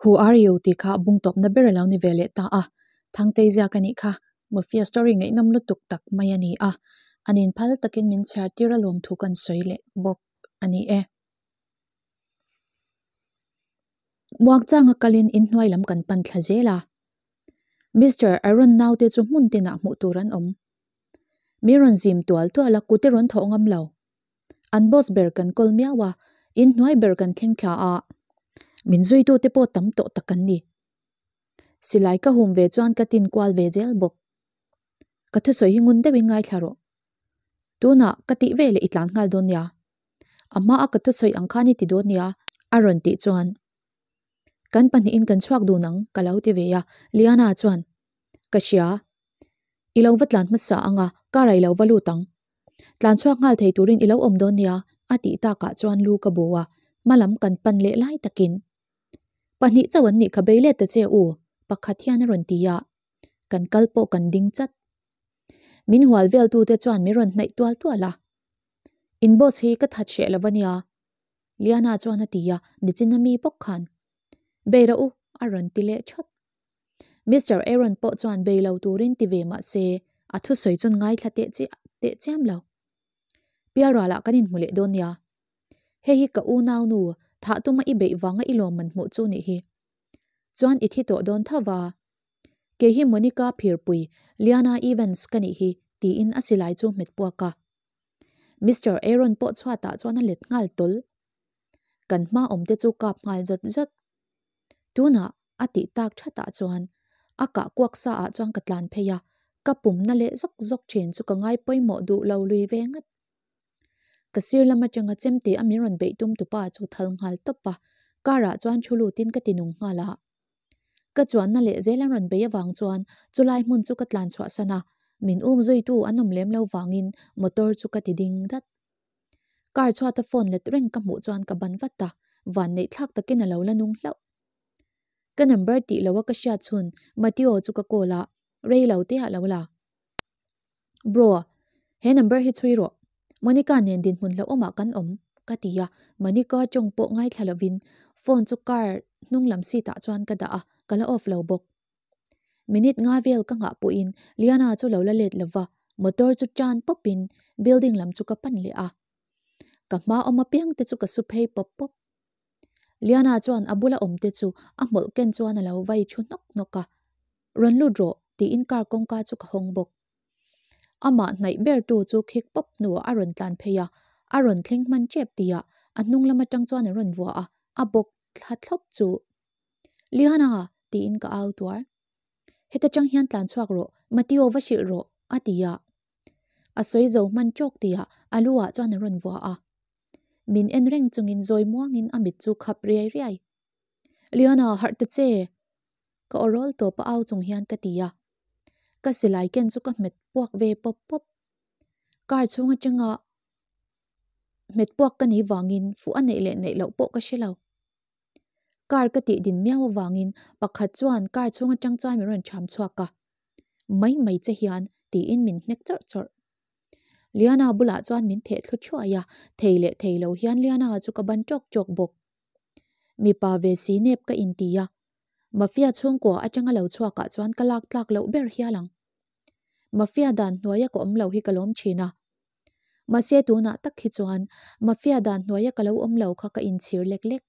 Who are you tih kha bung tawpna ber a lo ni ve leh ta a, Thangtei ziak a nih kha Mafia story ngaihnawm lutuk tak mai a ni a, an inphal takin min chhiar tir a lawmthu kan sawi leh bawk a ni e. Muak changa kalin inhnuai lam kan pan thla zel a. Mister Aaron naute chu hmun tinah hmuh tur an awm. Mi rawn zim tual tual a, kute rawn thawh ngam lo. An boss ber kan kawl miau a, inhnuai ber kan thleng thla a, min zuitute pawh tam tawh tak an ni. Silai ka hum ve chuan ka tin kual ve zel bawk. Ka thusawi hi ngun deuhin ngaithla rawh. Tunah ka tih ve leh i tlan nghal dawn nia. A hmaa ka thusawi ang khan i ti dawn nia a rawn tih chuan kan pahnihin kan chhuak dun ang ka lo ti ve a, Liana chuan ka hria. I lo va tlan hmasa ang a, car ah i lo va lut ang. Tlan chhuak nghal thei turin i lo awm dawn nia a tih takah chuan lu ka bu a, hmalam kan pan leh lai takin Pahnih chauh an nih kha bei let ta che u, pakhat hian a rawn ti a, kan kal pawh kan ding chat. Min hual vel tute chuan min rawn hnaih tual tual a, In boss hi ka that hreh lo a nia, Liana chuan a ti a, nichin a mi bawk khan bei rawh u a rawn ti leh thawt. Mister Aaron pawh chuan bei lo turin ti ve mah se a thusawi chuan ngaithla teh chiah teh chiam lo. Pialralah kan inhmu leh dawn nia. Hei hi ka unau nu, thah tuma i beih vanga i lawmman hmuh chu nih hi. Chuan i thi tawh dawn tho va. Kei hi Monica Phirpui, Liana Evans ka nih hi, tiin a silai chu hmet puak a. Mister Aaron pawh chhuatah chuan a let nghal tawl. Kan hma awmte chu kap nghal zawt zawt. Tunah a tih tak thatah chuan a kah kuak sa ah chuan ka tlan phei a, ka pumna leh zawk zawk thin chu ka ngai pawimawh duh lo lui ve ngat. Ka sir lam atanga chemte a min rawn beih tum tupa chu thal nghal tawp a, car ah chuan thu lutin ka ti nung nghal a. Ka chuanna leh zel an rawn bei avang chuan chulai hmun chu ka tlan chhuah san a, min um zuitu an awm lem lo vangin motor chu ka ti ding dat. Car chhuata phone let reng ka hmuh chuan ka ban vat a, vanneih thlak takin a lo la nung hlauh. Ka number tih loa ka hriat chhun Mateo chu ka call a, rei lo te ah lo la. Bro, he number hi chhui rawh. Monica nen dinhmun hlauhawmah kan awm, ka ti a. Monica tawng pawh ngaithla lovin phone chu car hnung lam seat ah chuan ka dah a, ka la off lo bawk. Minute nga vel ka nghah pawhin Liana chu lo la let lova, motor chu tan pawpin building lam chu ka pan leh a. Ka hma awm apiang te chu ka su phei pawp pawp. Liana chuan a bula awm te chu a hmawlh ken chuan a lo vai thu hnawk hnawk a. Rawn lut rawh, tiin car kawngka chu ka hawng bawk. Amah hnaih ber tu chu khik pawp hnuah a rawn tlan phei a, a rawn thleng hman tep tihah a hnung lam atang chuan a rawn vuah a, a bawk thla thlawp chu. Liana! tiin ka au tuar. Heta tang hian tlan chhuak rawh, Mateo va hrilh rawh, a ti a. A sawi zo hman tawk tihah a lu ah chuan a rawn vuah a. Min en reng chungin zawi muangin a mit chu khap riai riai. Liana, harh ta che! Ka aw rawl tawp a au chung hian ka ti a. Ka silai ken chu ka hmet puak ve pawp pawp. Car chhung atanga hmet puak ka nih vangin fuh a neih leh neih loh pawh ka hre lo. Car ka tih din miau avangin pakhat chuan car chhung atang chuan min rawn cham chhuak a. Mai mai che hian tiin min hnek chawrh chawrh. Liana bulah chuan min theh thlu thuai a, thei leh thei lo hian Liana chu ka ban tawk tawk bawk. Mipa ve si nep ka inti a, Mafia chhungkua atanga lo chhuakah chuan ka lak tlak loh ber hial ang. Mafia dan hnuaia ka awm lo hi ka lawm thin a. Mahse tunah tak hi chuan Mafia dan hnuaia ka lo awm lo kha ka inchhir lek lek.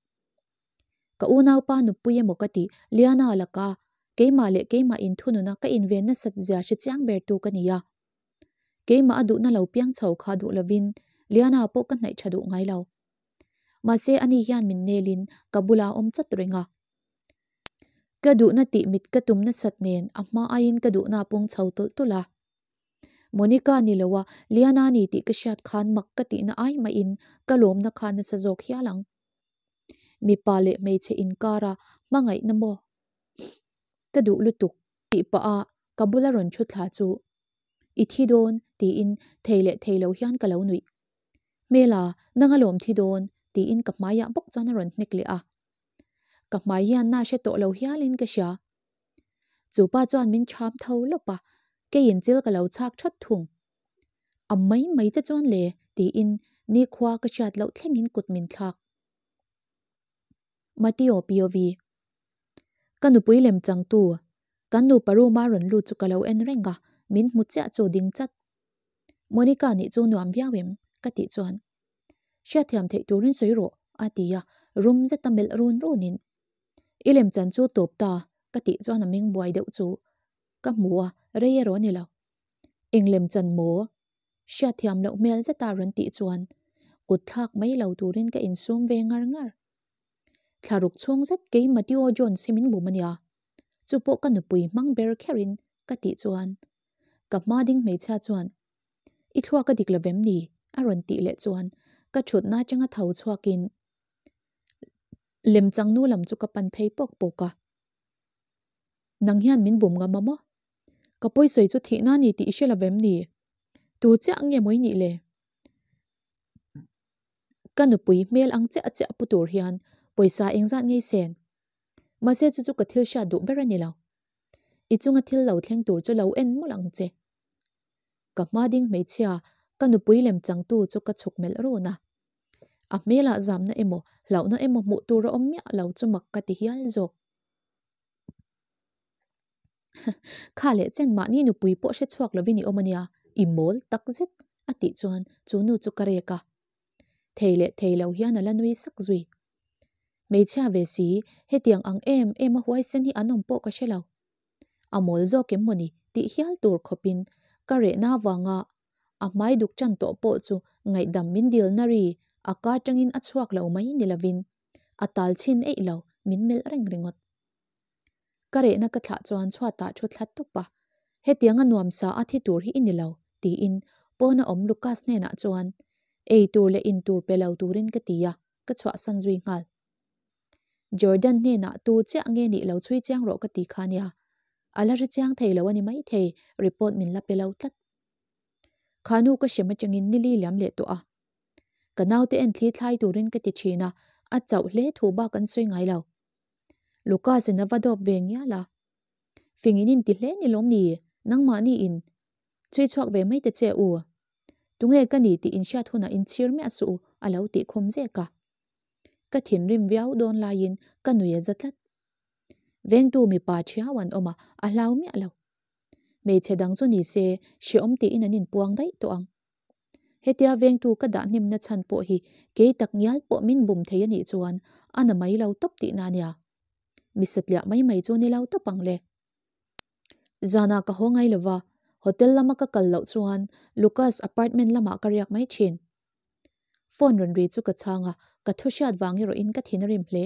Ka unaupa nupui emaw ka tih Liana laka keimah leh keimah inthununa ka inven nasat zia hre chiang ber tu ka ni a. Keimah a duhna lo piang chho kha duh lovin Liana pawh ka hnaih tha duh ngai lo. Mahse ani hian min nelin ka bula awm chat reng a. Ka duhna tih mit ka tum nasat nen a hma aiin ka duhna a pung chho tulh tulh a. Monica ni lo a, Liana ni tih ka hriat khan mak ka tihna ai mahin ka lawmna kha nasa zawk hial ang. Mipa leh hmeichhe inkara hmangaihna maw? Ka duh lutuk tih pah a ka bula rawn thu thla chu i thi dawn tiin thei leh thei lo hian ka lo nuih. Hmela, nang a lawm thi dawn tiin ka hmaiah bawk chuan a rawn hnek leh a. Ka hmai hian na hre tawh lo hialin ka hria. Chu pa chuan min cham tho lawp a, keiin chil ka lo chhak that thung. A mai mai che chuan le tiin nikhua ka hriat loh thlengin kut min thlak. Mateo POV. Ka nupui lem changtu, kan nupa room-a rawn lut chu ka lo en reng a, min hmu chiah chu ding chat. Monica nih chu nuam viau em? Ka tih chuan, Hriatthiam theih turin sawi rawh, a ti a, rum zeta melh run runin, I lem chan chu tawp ta, ka tih chuan a meng buai deuh chu ka hmu a, rei erawh a ni lo. Eng lem chan maw? Hriatthiam loh hmel zeta rawn tih chuan kut thlak mai lo turin ka insum ve ngar ngar. Thlaruk chhung zet kei Mateo Jones hi min bum a nia, chu pawh ka nupui hmang ber kherin ka tih chuan ka hma ding hmeichhia chuan I thluak a dik lovem ni? a rawn tih leh chuan ka thutna atanga tho chhuakin lemchang nu lam chu ka pan phei pawk pawk a. Nang hian min bum ngam a maw? Ka pawisawi chu thihna a ni tih i hre lovem ni? Tu chiah nge maw i nih le? Ka nupui hmel ang chiah chiah pu tur hian pawisa engzat ngei sen? Mahse chu chu ka thil hriat duh ber a ni lo. I chunga thil lo thleng tur chu lo en mawlh ang che. Ka hma ding hmeichhia, ka nupui lem changtu chu ka chhuk melh run a. A hmelah zamna emaw, hlauhna emaw hmuh tur a awm miah lo chu mak ka ti hial zawk. Kha leh chen mahni nupui pawh hre chhuak lovin i awm a nia, i mawl tak zet, a tih chuan chu nu chu ka rek a. Thei leh thei lo hian a la nui sak zui. Hmeichhia ve si, hetiang ang em em a huaisen hi an awm pawh ka hre lo. A mawl zawk em mawni tih hial tur khawpin ka rehna avanga a hmai duk tan tawh pawh chu ngaihdam min dilna ri a ka atangin a chhuak lo mai ni lovin a tal chhin eih lo min melh reng ringawt. Ka rehna ka thlah chuan chhuatah thu thla tawp a, hetianga nuamsa a thi tur hi i ni lo tiin pawna awm Lucas hnenah chuan ei tur leh in tur pe lo turin ka ti a, ka chhuahsan zui nghal. Jordan hnenah tu chiah nge nih lo chhui chiang rawh ka ti kha nia, a la hre chiang thei lo a ni maithei, report min la pe lo tlat. Kha nu ka hrem atangin nili liam leh tawh a. Ka naute en thli thlai turin ka ti thin a, a chauh hle thu bak an sawi ngai lo. Lucas in a va dawp ve ngial a. Fing in inti hle ni lawm ni, nangmahni in chhui chhuak ve mai ta che u. Tunge ka ni tih inhriat hunah inchhir miah suh u a lo tih khum zek a. Ka thinrim viau dawn laiin ka nui a za tlat. Vengtu mipa thiau an awm a, a hlau miah lo. Hmeichhe dang chu ni se hreawm tiin an inpuang daih tawh ang. Hetia vengtu ka dah hnemna chhan pawh hi kei tak ngial pawh min bum thei a nih chuan a na mai lo tawp tihna a nia. Mi satliah mai mai chu ni lo tawp ang le. Zanah ka haw ngai lova, hotel lama ka kal loh chuan Lucas apartment lamah ka riak mai thin. Phone rawn ri chu ka chhang a, ka thu hriat vang erawhin ka thin a rim hle.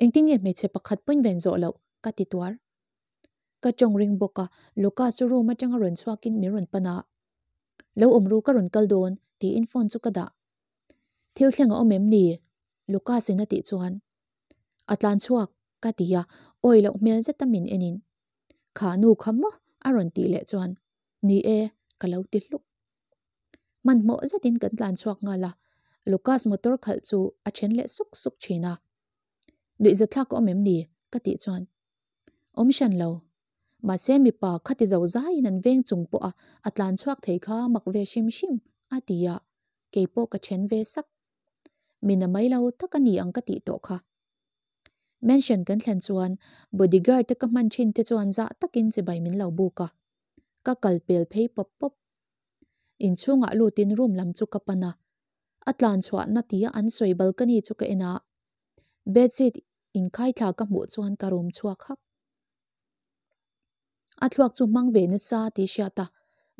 Engtin nge hmeichhe pakhat pawhin ven zawh loh? ka ti tuar. Ka tawng ring bawk a, Lucas chu room atanga rawn chhuakin min rawn pan a. Lo awm ru ka rawn kal dawn tiin phone chu ka dah. Thil thleng a awm em ni? Lucas in a tih chuan a tlan chhuak ka ti a, awi loh hmel zeta min enin Kha nu kha maw? a rawn tih leh chuan Ni e ka lo ti hluk. Hmanhmawh zetin kan tlan chhuak nghal a, Lucas motor khalh chu a then leh suk suk thin a. Nuihzathlak a awm em ni? ka tih chuan Awm hran lo. Mahse mipa khati zo zaiin an veng chung pawh a a tlan chhuak thei kha mak ve hrim hrim a ti a, kei pawh ka then ve sak. Mina mai lo tak a ni ang ka tih tawh kha. Mansion kan thlen chuan bodyguard te ka hman thin te chuan zah takin chibai min lo buk a, ka kal pel phei pawp pawp. Inchhungah lutin room lam chu ka pan a, a tlan chhuahna tia an sawi balcony chu ka en a, bedsheet Inkhaithla ka hmuh chuan ka rum chhuak hak. A thluak chu hmang ve nasa tih hriat a,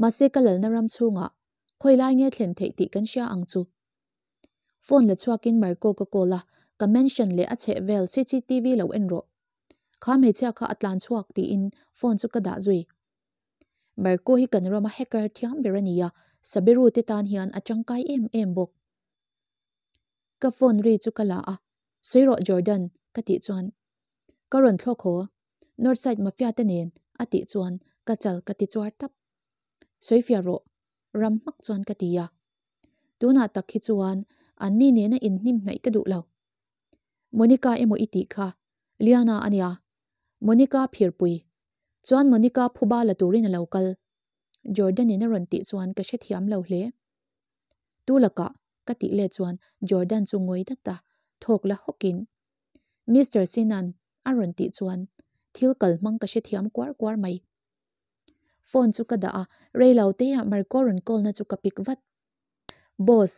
mahse ka lalna ram chhungah khawi lai nge thlen theih tih kan hria ang chu. Phone la chhuakin Marco ka call a, ka mansion leh a chheh vel cctv lo en rawh. Kha hmeichhia kha a tlan chhuak tiin phone chu ka dah zui. Marco hi kan rama hacker thiam ber a ni a, Sabiru te tan hian a tangkai em em bawk. Ka phone ri chu ka la a, Sawi rawh Jordan, ka tih chuan ka rawn thlawk haw, Northside Mafia te nen a tih chuan ka chal ka ti chuar tap. Sawi fiah rawh, ram hmak chuan ka ti a. Tunah tak hi chuan anni nena inhnim hnaih ka duh lo. Monica emaw i tih kha, Liana a nia. Monica phirpui. Chuan Monica phuba la turin a lo kal. Jordan in a rawn tih chuan ka hrethiam lo hle. Tu lakah ka tih let chuan Jordan chu ngawi dat a, thawk la hawkin Mister Sinan a rawn tih chuan thil kal hmang ka hrethiam kuar kuar mai. Phone chu ka dah a, reilo te ah Marco rawn call na chu ka pick vat. Boss,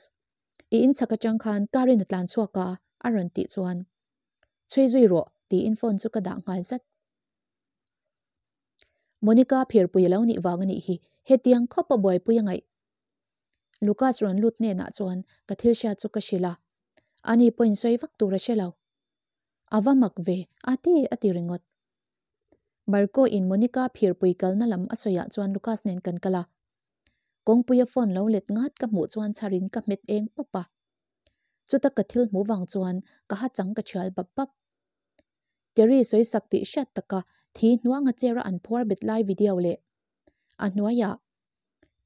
i inchhak atang khan car in a tlan chhuak a a rawn tih chuan chhui zui rawh tiin phone chu ka dah nghal zat. Monica phirpui a lo nih vang a nih hi, hetiang khawp a buaipui a ngaih. Lucas rawn lut hnenah chuan ka thil hriat chu ka hrilh a, ani pawhin sawi vak tur a hre lo. A va mak ve a ti a ti ringawt. Marco in Monica phirpui kalna lam a sawiah chuan Lucas nen kan kal a. Kawngpuia phone lo let ngat ka hmuh chuan chharin ka hmet eng pawp a. Chuta ka thil hmuh vang chuan ka ha chang ka thial bap bap. Terry sawi sak tih hriat taka thi hnuanga chair a an phuar bet lai video leh a hnuaiah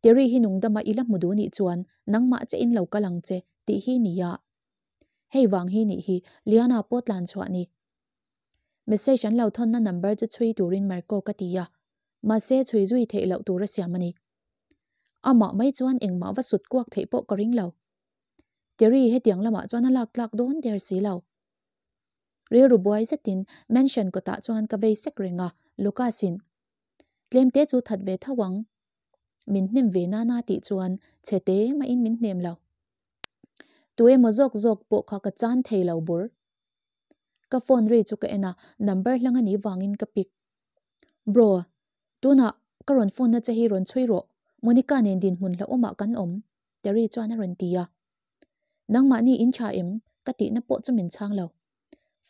Terry hi nungdama i la hmu duh nih chuan nangmah che in lo kal ang che tih hi nia. Hei vang hi nih hi Liana pawh tlan chhuah ni. Message an lo thawnna number chu chhui turin Marco ka ti a, mahse chhui zui theih loh tur a siam a ni. Amah mai chuan engmah va sut kuak theih pawh ka ring lo. Terry hetiang lamah chuan a lak tlak dawn der si lo. Rilru buai zetin mansion kawtah chuan ka vei sek reng a, Lucas-in Tlemte chu that ve tho ang. Min hnem ve nana tih chuan chhe te mahin min hnem lo. Tu emaw zawk zawk pawh kha ka chan thei lo bur. Ka phone ri chu ka en a, number hlang a nih vangin ka pick. Bro, tunah ka rawn phone na che hi rawn chhui rawh, Monica nen dinhmun hlauhawmah kan awm, Terry chuan a rawn ti a. Nangmahni in tha em? Ka tihna pawh chu min chhang lo.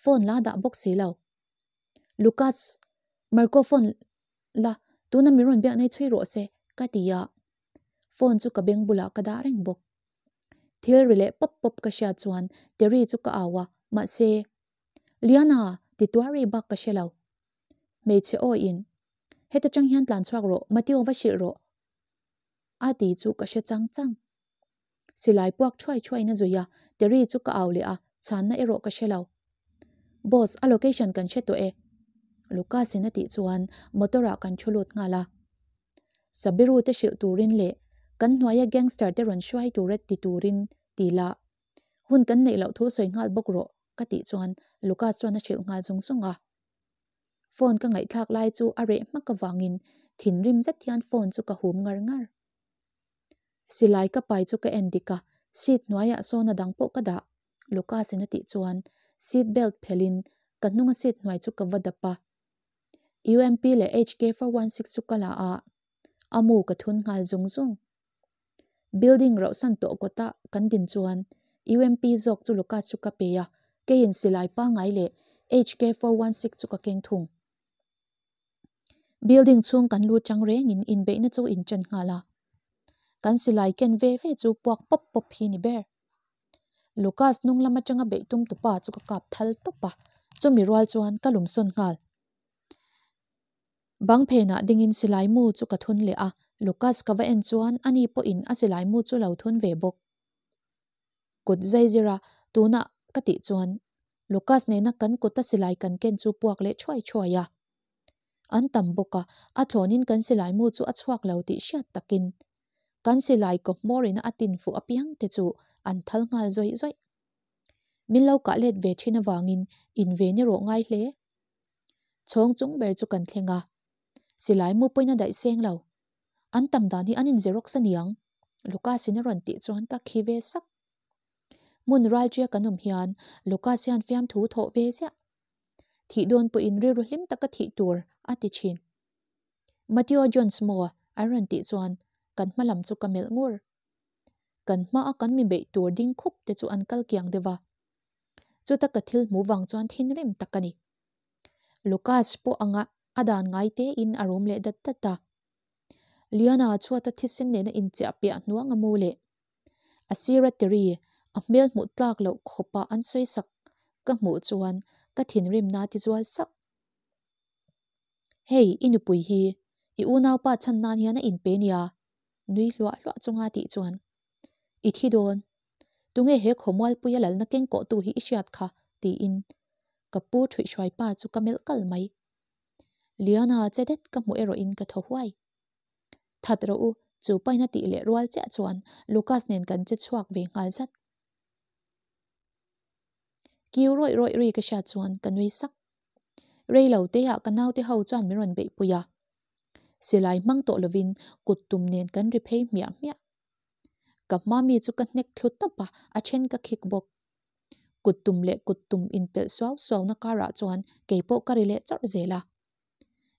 Phone la dah bawk si lo. Lucas, Marco phone la, tuna min rawn biak nei chhui rawh se, ka ti a. Phone chu ka beng bulah ka dah reng bawk. Thil ri leh pawp pawp ka hriat chuan Terry chu ka au a, mahse, Liana! ti tuar ri bak ka hre lo. Hmeichhe awiin, Heta tang hian tlan chhuak rawh, Mateo va hrilh rawh, a ti chu ka hre chang chang. Silai puak thuai thuaiin a zui a, Terry chu ka au leh a, chhanna erawh ka hre lo. Boss, a location kan hre tawh e. Lucas in a tih chuan motor ah kan thu lut nghal a. Sabiru te hrilh turin leh kan hnuaia gangster te rawn hruai tura ti turin ti la, hun kan neih loh thu sawi nghal bawk rawh ka tih chuan Lucas chuan a hrilh nghal zung zung a. Phone ka ngaihthlak lai chu a reh hmak avangin thinrim zet hian phone chu ka hum ngar ngar. Silai ka pai chu ka en dik a, seat hnuaiah sawn a dang pawh ka dah, Lucas in a tih chuan seat belt phelhin ka hnunga seat hnuai chu ka va dap a. UMP leh HK 416 chu ka la a, a mu ka thun nghal zung zung. Building rauhsan tawh kawta kan din chuan UMP zawk chu Lucas chu ka pe a, keiin silai pangngai leh HK 416 chu ka keng thung. Building chhung kan lut chang rengin inbeihna chu in chen nghal a. Kan silai ken ve ve chu puak pawp pawp hi ni ber. Lucas hnung lam atanga beih tum tupa chu ka kap thal tawp a, chumi rual chuan ka lum sawn nghal. Bang phenah dingin silai mu chu ka thun leh a, Lucas ka va en chuan ani pawhin a silai mu chu lo thun ve bawk. Kut zai zir a, tunah ka tih chuan Lucas nena kan kuta silai kan ken chu puak leh thuai thuai a. An tam bawk a, a thlawnin kan silai mu chu a chhuak lo tih hriat takin kan silai kaw hmawrina a tin fuh apiang te chu an thal nghal zawih zawih. Min lo kah let ve thin avangin inven erawh ngai hle. Chhawng chung ber chu kan thleng a, silai mu pawhin a daih seng lo. An tam dan hi an in xerox a niang, Lucas in a rawn tih chuan ka khi ve sak. Hmun ralṭia kan awm hian Lucas hian fiamthu thawh ve ziah. Thih dawn pawhin rilru hlim taka thih tur a ti thin. Mateo Jones maw an rawn tih chuan kan hma lam chu ka melh ngur. Kan hmaa kan mi beih tur ding khup te chu an kal kiang deuh a. Chuta ka thil hmuh vang chuan thinrim tak a ni. Lucas pawh anga a dan ngai tein a rum leh dat dat a. Liana chhuata thisen nena inchiah piah hnuang a mu leh. A sira teri a hmel hmuh tlak loh khawpa an sawi sak ka hmuh chuan ka thinrimna ti zual sauh. Hei, i nupui hi i unaupa chhan nan hian a inpe nia, nui hluah hluah chunga tih chuan i thi dawn. Tunge he khawmualpuia lalna keng kawhtu hi i hriat kha? tiin ka pu ṭhuihhruai pa chu ka melh kal mai. Liana che det ka hmuh erawhin ka thaw huai. That rawh u, chu paina tih leh rual chiah chuan Lucas nen kan che chhuak ve nghal zat. Kiu rawih rawih ri ka hriat chuan ka nui sak. Rei lo te ah ka naute ho chuan min rawn beih pui a. Silai hmang tawh lovin kut tum nen kan ri phei hmiah hmiah. Ka hma mi chu ka hnek thlu tawp a, a then ka khik bawk. Kut tum leh kut tum inpelh suau suau na karah chuan keipawh ka ri leh chawrh zel a.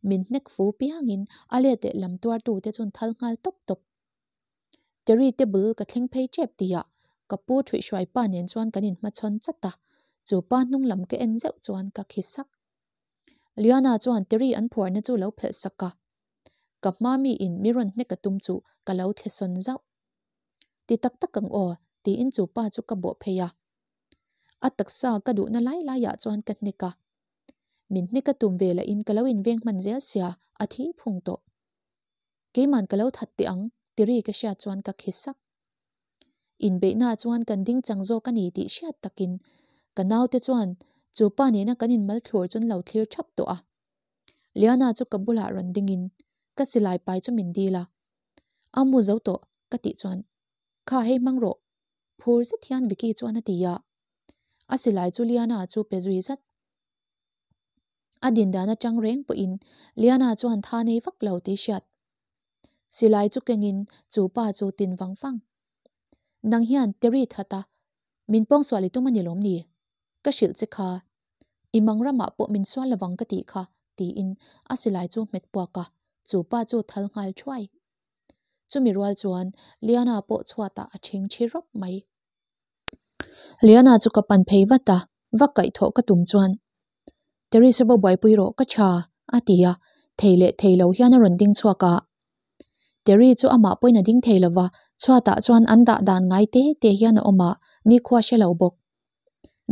Min hnek fu piangin a let leh lam tuartu te chun thal nghal tawp tawp. Terry te bul ka thleng phei tep tihah ka pu thuihhruai pa nen chuan kan inhmachhawn chat a, chu pa hnung lam ka en zeuh chuan ka khi sak. Liana chuan Terry an phuarna chu lo phelh sak a, ka hma mi in mi rawn hnek a tum chu ka lo thle sawn zauh. Ti tak tak ang aw tiin chu pa chu ka bawh phei a. A taksa ka duhna lai laiah chuan ka hnek a. Min hnek a tum ve lahin ka lo inveng hman zel sia a thi phung tawh. Keiman ka lo that teh ang ti ri ka hriat chuan ka khi sak. Inbeihnaah chuan kan ding chang zawk a ni tih hriat takin ka naute chuan chu pa nena kan inmal thlur chu an lo thlir thap tawh a. Liana chu ka bulah rawn dingin ka silai pai chu min dil a. A mu zo tawh ka tih chuan kha hei hmang rawh phur zet hian Vicky chuan a ti a. A silai chu Liana chu pe zui zat. A din dan atang reng pawhin Liana chuan tha nei vak lo tih hriat. Silai chu kengin chu pa chu tin vang vang. Nang hian Terry that a, min pawngsual i tum a ni lawm ni? Ka hrilh che kha. I mang ramah pawh min sual lovang ka tih kha, tiin a silai chu hmet puak a, chu pa chu thal nghal thuai. Chumi rual chuan Liana pawh chhuatah a thing thi rawp mai. Liana chu ka pan phei vat a, va kaihthawh ka tum chuan Teresa va buaipui rawh ka tha a ti a, thei leh thei lo hian a rawn ding chhuak a. Terry chu amah pawhin a ding thei lova, chhuatah chuan an dah dan ngai te te hian a awm a, nikhua hre lo bawk.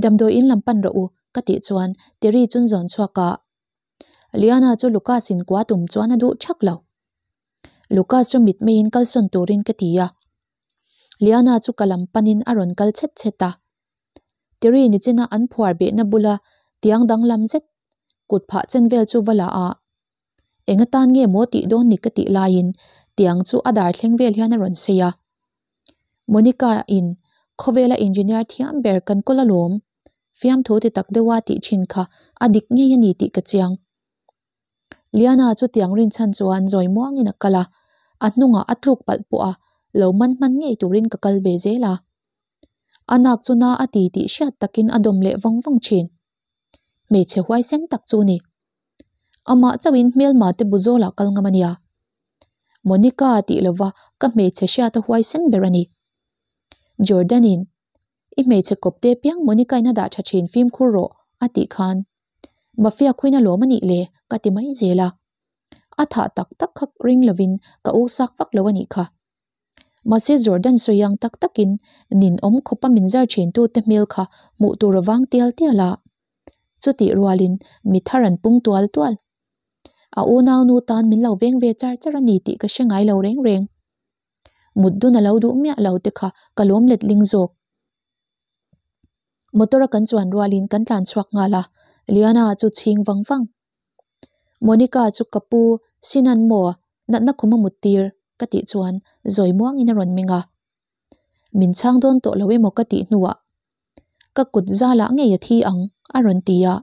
Damdawi in lam pan rawh u ka tih chuan Terry chun zawn chhuak a. Liana chu Lucas in kua tum chuan a duh thak lo. Lucas chu mitmeiin kalsawn turin ka ti a. Liana chu ka lam panin a rawn kal chhet chhet a. Terry nichina an phuar behna bula tiang danglam zet kut phah chen vel chu va la a. Eng atan nge maw tih dawn ni ka tih laiin tiang chu a dar thleng vel hian a rawn sei a. Monica in khawvela engineer thiam ber kan kawl alawm fiamthu ti tak deuha tih thin kha a dik ngei a ni tih ka chiang. Liana chu tiang rinchhan chuan zawi muangin a kal a, a hnungah a tluk palh pawh a, lo man hman ngei turin ka kal ve zel a. A nak chu na a ti tih hriat takin a dawm leh vawng vawng thin. Hmeichhe huaisen tak chu ni. Amah chauhin hmelma te bu zawlah kal ngam a nia. Monica tih lova ka hmeichhe hriata huaisen ber a ni. Jordan-in I hmeichhe kawp te piang Monica-in a dah tha thin fimkhur rawh a tih khan Mafia khuin a lawm a nih le ka ti mai zel a. A thah tak tak kha ring lovin ka u sak vak lo a nih kha. Mahse Jordan sawi ang tak takin nin awm khawpa min zar thin tu te hmel kha hmuh tur a vang tial tial a. Chutih rualin mi thar an pung tual tual. A unaunu tan min lo veng ve char char a ni tih ka hre ngai lo reng reng. Mut dun a lo duh miah lo te kha ka lawm let ling zawk. Motor a kan chuan rualin kan tlan chhuak nghal a, Liana chu chhing vang vang. Monica chu ka pu Sinan maw natna khum a mut tir ka tih chuan zawi muangin a rawn meng a. Min chhang dawn tawh lo emaw ka tih hnuah ka kut zalah ngei a thi ang a rawn ti a.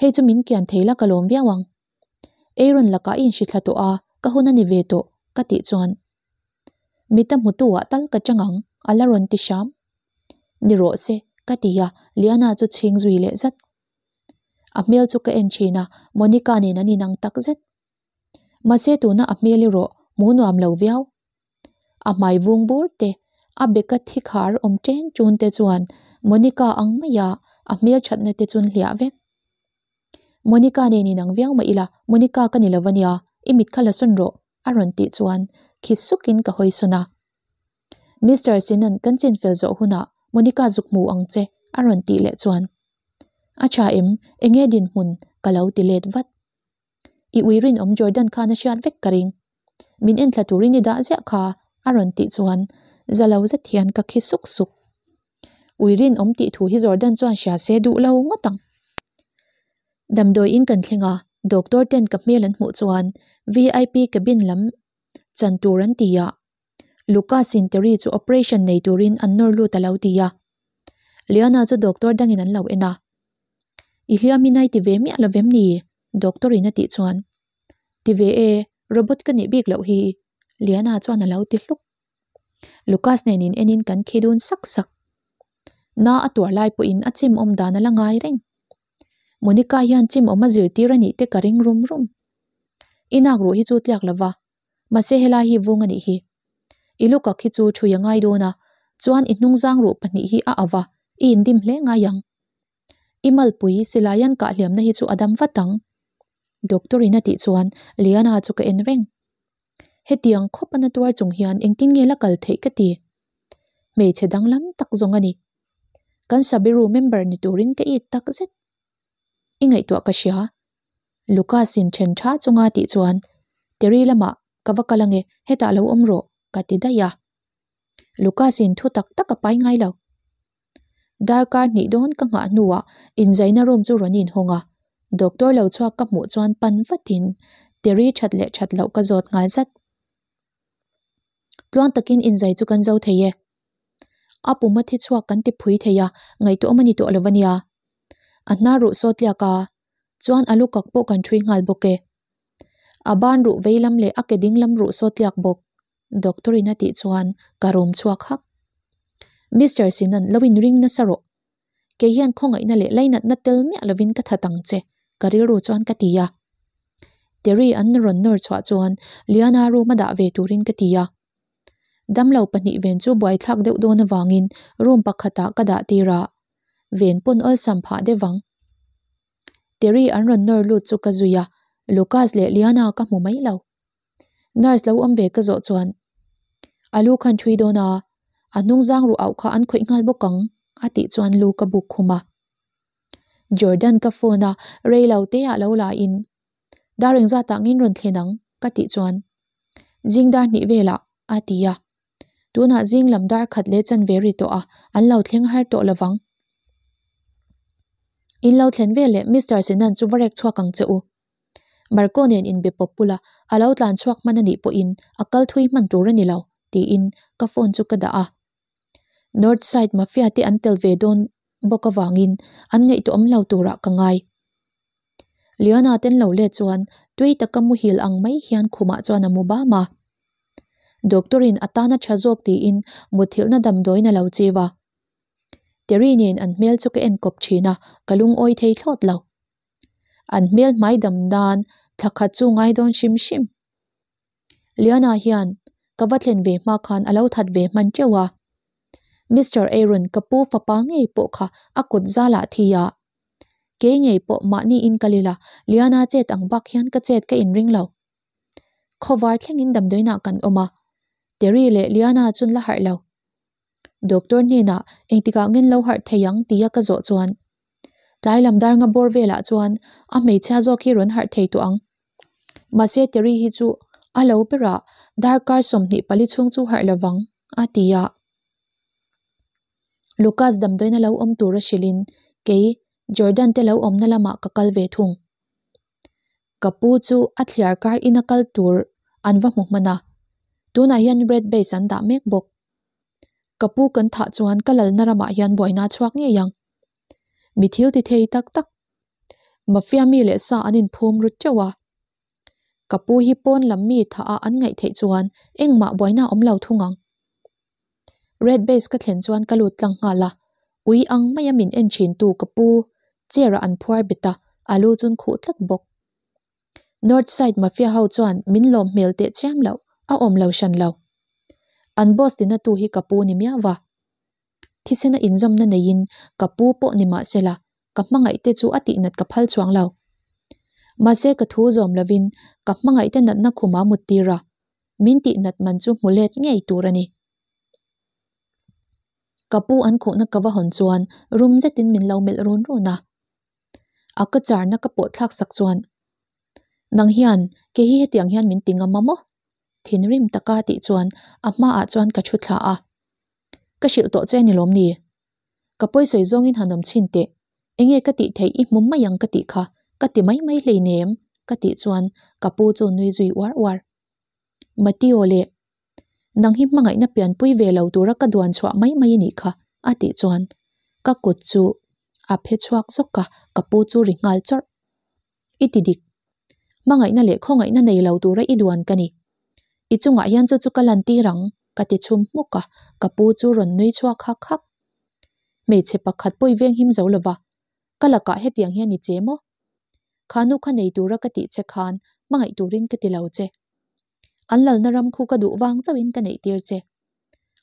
Hei chu min kian thei la ka lawm viau ang. Aaron lakah i inhrithla tawh a, ka hun a ni ve tawh ka tih chuan mita hmutu ah tal ka chang ang a la rawn ti hram. Ni rawh se ka ti a, Liana chu chhing zui leh zat. A hmel chu ka en thin a, Monica nen an inang tak zet. Mahse tuna a hmel erawh hmuh nuam lo viau. A hmai vung bur te, a beka thi khar awm chen chun te chuan Monica ang maia a hmel thatna te chun hliah vek. Monica nen inang viau mah ila, Monica ka ni lo va nia, i mit kha la sawn rawh a rawn tih chuan khi sukin ka hawi sawn a. Mister Sinan kan chin fel zawh hunah Monica zuk hmu ang che a rawn tih leh chuan a tha em, enge dinhmun ka lo ti let vat. I ui rinawm Jordan khan a hriat vek ka ring. Min enthla turin i dah ziah kha a rawn tih chuan za lo zet hian ka khi suk suk. Ui rinawm tih thu hi Jordan chuan hria se duh lo ngawt ang. Damdawi in kan thleng a, doctor ten ka hmel an hmuh chuan VIP cabin lam chan tur an ti a. Lucas in Terry chu operation nei turin an nawr lut a lo ti a. Liana chu doctor dangin an lo en a. I hliam in ai ti ve miah lo vem ni? Doctor in a tih chuan Ti ve e, robot ka nih bik loh hi Liana chuan a lo ti hluk. Lucas nen in en in kan khi dun sak sak. Na a tuar lai pawhin a chim awm dan a la ngai reng. Monica hian chim awm a zirtir a nih te ka ring rum rum. I nak ruh hi chu tliak lo va, mahse helai hi vung a nih hi. I lukak hi chu thui a ngai dawn a, chuan i hnungzang ruh pahnih hi a ava, i indim hle ngai ang. I malpui silaian kah hliamna hi chu a dam vat ang. Doctor in a tih chuan Liana chu ka en reng. Hetiang khawp a na tuar chung hian engtin nge la kal theih ka ti. Hmeichhe danglam tak zawng a ni. Kan Sabiru member ni turin ka it tak zet. I ngaihtuah ka hria. Lucas in then tha chunga tih chuan Terry lamah ka va kal ange hetah lo awm rawh ka ti daih a. Lucas in thu tak tak a pai ngai lo. Darkar hnih dawn ka nghah hnuah inzaina room chu rawn inhawng a, doctor lo chhuak ka hmuh chuan pan vatin Terry that leh that loh ka zawt nghal zat. Tluang takin inzai chu kan zo thei e. A puma thi chhuak kan ti phui thei a, ngaihtuah awm a ni tawh lo a nia. A hnar ruh sawt liak a, chuan a lu kak pawh kan ṭhui nghal bawk e. A ban ruh vei lam leh a ke ding lam ruh sawt liak bawk. Doctor in a tih chuan ka rum chhuak hak. Mister Sinan lo in ring nasa rawh. Kei hian khawngaihna leh lainatna tel miah lovin ka that ang che ka rilru chuan ka ti a. Terry an rawn nawr chhuah chuan Liana room a dah ve turin ka ti a. Damlo pahnih ven chu buaithlak deuh dawn avangin room pakhatah ka dah tir a, ven pawn awlsam phah deuh ang. Terry an rawn nawr lut chu ka zui a, Lucas leh Liana ka hmu mai lo. Nurse lo awm ve ka zawh chuan a lu khan thui dawn a, a hnung zang ruh auh kha an khawih nghal bawk ang a tih chuan lu ka buk khum a. Jordan ka phone a, rei lo te ah lo la in dar engzat ah ngin rawn thlen ang ka tih chuan zing dar hnih velah a ti a. Tunah zing lam dar khat leh chanve ri tawh a, an lo thleng har tawh lovang. In lo thlen veleh Mister Sinan chu va rek chhuak ang che u. Marco nen inbe pawp bula a lo tlan chhuak hman a nih pawhin a kal thui hman tur a ni lo tiin ka phone chu ka dah a. North side mafia te an tel ve dawn bawk avangin an ngaihtuah awm lo turah ka ngai. Leona ten lo let chuan tui taka muhil ang mai hian khumah chuan a mu bam a. Doctor in a tana tha zawk tiin muthilhna damdawiin a lo chiu a. Terry nen an hmel chu ka en kawp thin a, ka lungawi thei thlawt lo. An hmel hmai dam nan thla khat chu ngai dawn hrim hrim. Liana hian ka va thlen ve hma khan a lo that ve hman teuh a. Mister Aaron ka pu fapa ngei pawh kha a kut zalah thi a. Kei ngei pawh mahni in kal ila Liana chet ang bak hian ka chet ka inring lo. Khawvar thlengin damdawiinah kan awm a, Terry leh Liana chun la harh lo. Doctor hnenah engtikah ngen lo harh thei ang tia ka zawh chuan tlai lam dar nga bawr velah chuan a hmeichhia zawk hi rawn harh thei tawh ang. Mahse Terry hi chu a lo berah darkar 24 chhung chu harh lovang a ti a. Lucas damdawiina lo awm tura hrilhin kei Jordan te lo awmna lamah ka kal ve thung. Ka pu chu a thliar kar ina kal tur an va hmu hman a, tunah hian red base an dah mek bawk. Ka pu kan thah chuan ka lalna ramah hian buaina a chhuak ngei ang. Mi thil ti thei tak tak. Mafia mi leh sa an inphum ru teuh a. Ka pu hi pawn lam mi thah a an ngaih theih chuan engmah buaina a awm lo thung ang. Red base ka thlen chuan ka lut tlang nghal a, ui ang maia min en thin tu ka pu chair ah an phuar bet a, a lu chun khuh tlat bawk. North side mafia ho chuan min lawm hmel teh chiam loh, a awm lo hran lo. An boss tina tu hi ka pu ni miau va. Thisena inzawmna neiin ka pu pawh ni mah sela, ka hmangaih te chu a tihnat ka phal chuang lo. Mahse ka thu zawm lovin ka hmangaih te natna khuma mut tir a, min tihnat man chu hmu let ngei tur a ni. Ka pu an khuhna ka va hawn chuan rum zetin min lo melh run run a. A ka charna ka pawh thlak sak chuan, Nang hian kei hi hetiang hian min ti ngam a maw? Thinrim taka tih chuan a hmaah chuan ka thu thla a. Ka hrilh tawh che a ni lawm ni? Ka pawisawi zawngin han awm chhin teh. Enge ka tih theih i hmu mai ang ka tih kha ka ti mai mai hleinem ka tih chuan ka pu chu nui zui uar uar. Mateo leh Nang hi hmangaihna pianpui ve lo tura ka duan chhuah mai mai a nih kha a tih chuan ka kut chu A phe chhuak zawk a, ka pu chu ri nghal chawrh. I ti dik. Hmangaihna leh khawngaihna nei lo tura i duan ka ni. I chungah hian chu chu ka lantir ang, ka ti chhum hmuk a, ka pu chu rawn nui chhuak hak hak. Hmeichhe pakhat pawh i venghim zo lova, ka lakah hetiang hian i che maw? Kha nu kha nei tura ka tih che khan hmangaih turin ka ti lo che. An lalna ram khu ka duh vang chauhin ka neih tir che.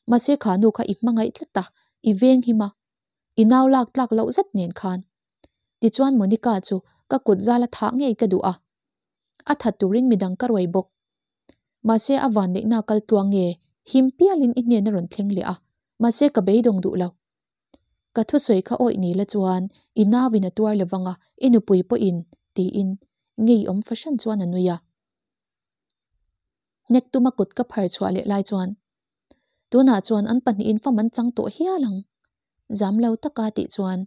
Mahse kha nu kha i hmangaih tlat a, i venghim a, i nau lak tlak loh zet nen khan. Tichuan Monica chu ka kut zal a thah ngei ka duh a, a that turin midang ka ruai bawk. Mahse a vanneihna kal tluang nge him pialin i hnen a rawn thleng leh a, mahse ka beidawng duh lo. Ka thusawi kha awih ni la chuan i nauin a tuar lovang a, i nupui pawhin tiin ngeiawm fahran chuan a nui a. Hnek tuma kut ka phar chhuah leh lai chuan tunah chuan an pahnihin fam an chang tawh hial ang. Zam lo taka tih chuan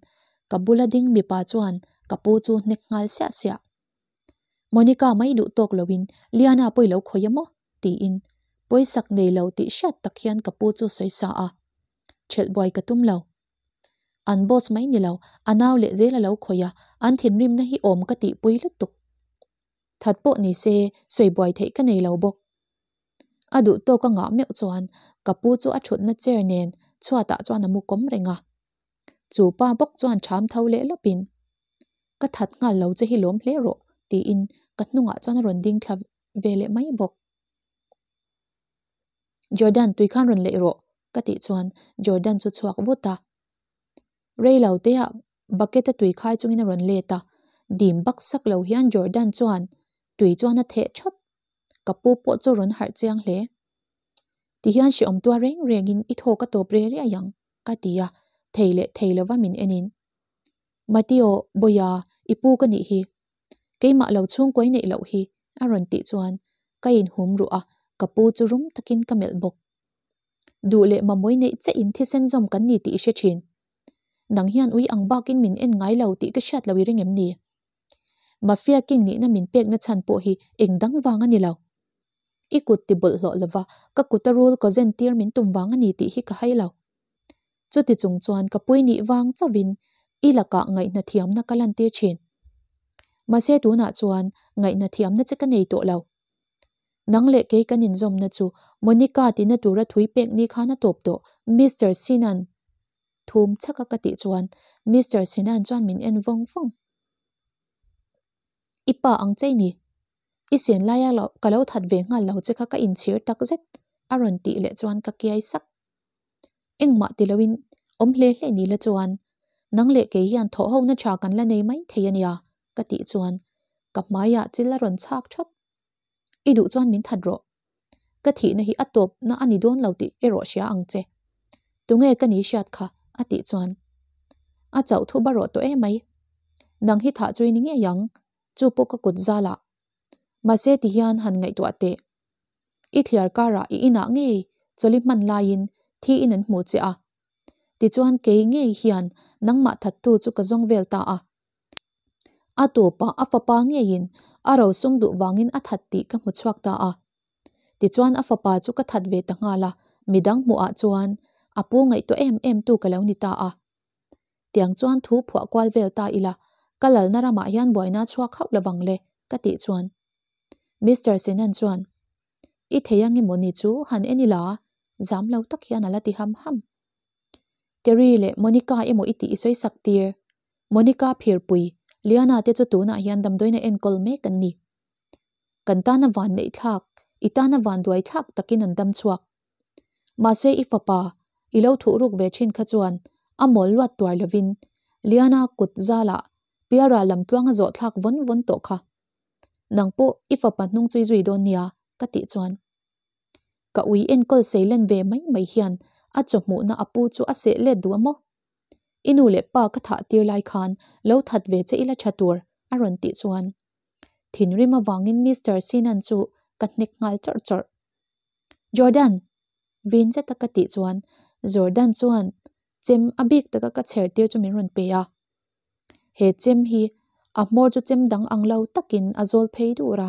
ka bula ding mipa chuan ka pu chu hnek nghal siah siah. Monica mai duh tawk loin Liana pawi lo khawi a maw? tiin pawisak nei lo tih hriat tak hian ka pu chu sawi sa a. Thelh buai ka tum lo. An boss mai ni lo, a nau leh zel a lo khawi a, an thinrimna hi awm ka tihpui lutuk. That pawh ni se sawi buai theih ka nei lo bawk. A duh tawk a ngah meuh chuan ka pu chu a thutna chair nen chhuatah chuan a mu kawm reng a. Chu pa bawk chuan ṭham tho leh lawpin, Ka that nghal lo che hi lawm hle rawh, tiin ka hnungah chuan a rawn ding thla ve leh mai bawk. Jordan, tui khan rawn leih rawh, ka tih chuan Jordan chu chhuak vut a. Rei lo teah bucket a tui khai chungin a rawn let a, dim bak sak lo hian Jordan chuan tui chuan a theh thawt. Ka pu pawh chu rawn harh chiang hle. Tihian hreawm tua reng rengin i thaw ka tawp re riai ang, ka ti a, thei leh thei lova min enin. Mateo, Bawia, i pu ka nih hi. Keimah lo chhungkuai neih loh hi, a rawn tih chuan ka inhum ruh a, ka pu chu rum takin ka melh bawk. Duh leh mamawi neih che in thisen zawm kan ni tih i hre thin. Nang hian ui ang bakin min en ngai lo tih ka hriat lo i ring em ni? Mafia king nihna min pekna chhan pawh hi eng dang vang a ni lo. I kut ti bawlhhlawh lova ka kuta rul kaw zen tir min tum vang a ni tih hi ka hai lo. Chuti chung chuan ka pui nih vang chauhin i lakah ngaihna thiamna ka lantir thin. Mahse tunah chuan ngaihna thiamna che ka nei tawh lo. Nang leh kei kan inzawmna chu Monica tina tura thui pek ni khan a tawp tawh Mister Sinan thum chhaka ka tih chuan Mister Sinan chuan min en vawng vawng. I pa ang chei ni. I sen laia lo ka lo that ve nghal lo che kha ka inchhir tak zet a rawn tih leh chuan ka kiai sak. Engmah ti loin awm hle hle ni la chuan nang leh kei hian thawh hona tha kan la nei mai thei a nia ka tih chuan ka hmaiah chil a rawn chhak thawt. I duh chuan min that rawh. Ka thihna hi a tawpna a ni dawn lo tih erawh hria ang che. Tunge ka ni hriat kha? a tih chuan a chauh thu ba rawh tawh emai. Nang hi thah chu i ni ngei ang, chu pawh ka kut zalah. Mahse ti hian han ngaihtuah teh. I thliar karah i inah ngei chawli hman laiin thi in an hmu che a. Tichuan kei ngei hian nangmah thattu chu ka zawng vel ta a. A tawpah a fapa ngeiin a rosum duh vangin a that tih ka hmu chhuak ta a. Tichuan a fapa chu ka that ve ta nghal a, midang hmuhah chuan a pu ngaihtuah em em tu ka lo ni ta a. Tiang chuan thu phuah kual vel ta ila, ka lalna ramah hian buaina chhuak hauh lovang le, ka tih chuan Mister Sinan chuan, I thei ang emaw ni chu han en ila, zam lo tak hian a la ti ham ham. Terry leh Monica emaw i tih i sawi sak tir. Monica phirpui, Liana te chu tunah hian damdawiina enkawl mek an ni. Kan tana van neih thlak, i tana van duai thlak takin an dam chhuak. Mahse i fapa, i lo thuh ruk ve thin kha chuan a mawl luat tuar lovin Liana kut zalah pialral lam tluanga zawh thlak vawn vawn tawh kha. Nang pawh i fapa hnung chui zui dawn nia ka tih chuan ka ui enkawl sei len ve mai mai hian a chawhmuhna a pu chu a seh let duh a maw? I nu leh pa ka thah tir lai khan lo that ve che ila tha tur a rawn tih chuan thinrim avangin Mister Sinan chu ka hnek nghal chawrh chawrh. Jordan! Vin zeta ka tih chuan Jordan chuan chem a bik taka ka chher tir chu min rawn pe a. He chem hi a hmawr chu chem dang ang lo takin a zawl phei dur a.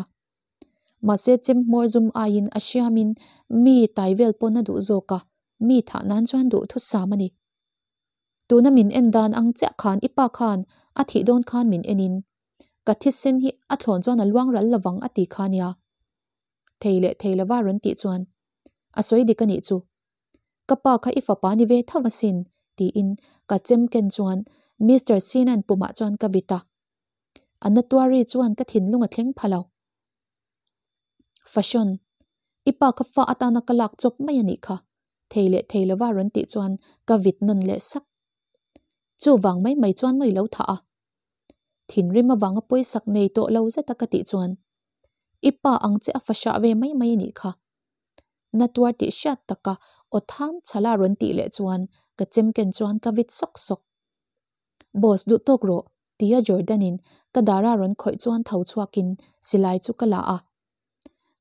Mahse chem hmawr zum aiin a hriamin mi tai vel pawn a duh zawk a, mi thah nan chuan duhthusam a ni. Tuna min en dan ang chiah khan i pa khan a thih dawn khan min en in ka thisen hi a thlawn chuan a luang ral lovang a ti kha nia. Thei leh thei lova rawn tih chuan a sawi dik a nih chu. Ka pa kha i fapa ni ve tho asin tiin ka chem ken chuan Mister Sinan pumah chuan ka vit a. A na tuari chuan ka thinlung a thleng pha lo. Fashion, i pa kha fa atana ka lak chawp mai a nih kha, thei leh thei lova rawn tih chuan ka vit nawn leh sak. Chuvang mai mai chuan mawi lo thah a. Thinrim avanga pawisak nei tawh lo zeta ka tih chuan i pa ang che a fahrah ve mai mai a nih kha. Na tuar tih hriat taka aw tham chhala rawn tih leh chuan ka chem ken chuan ka vit sawk sawk. Boss duh tawk rawh tia Jordan in ka dara rawn khawih chuan tho chhuakin silai chu ka la a.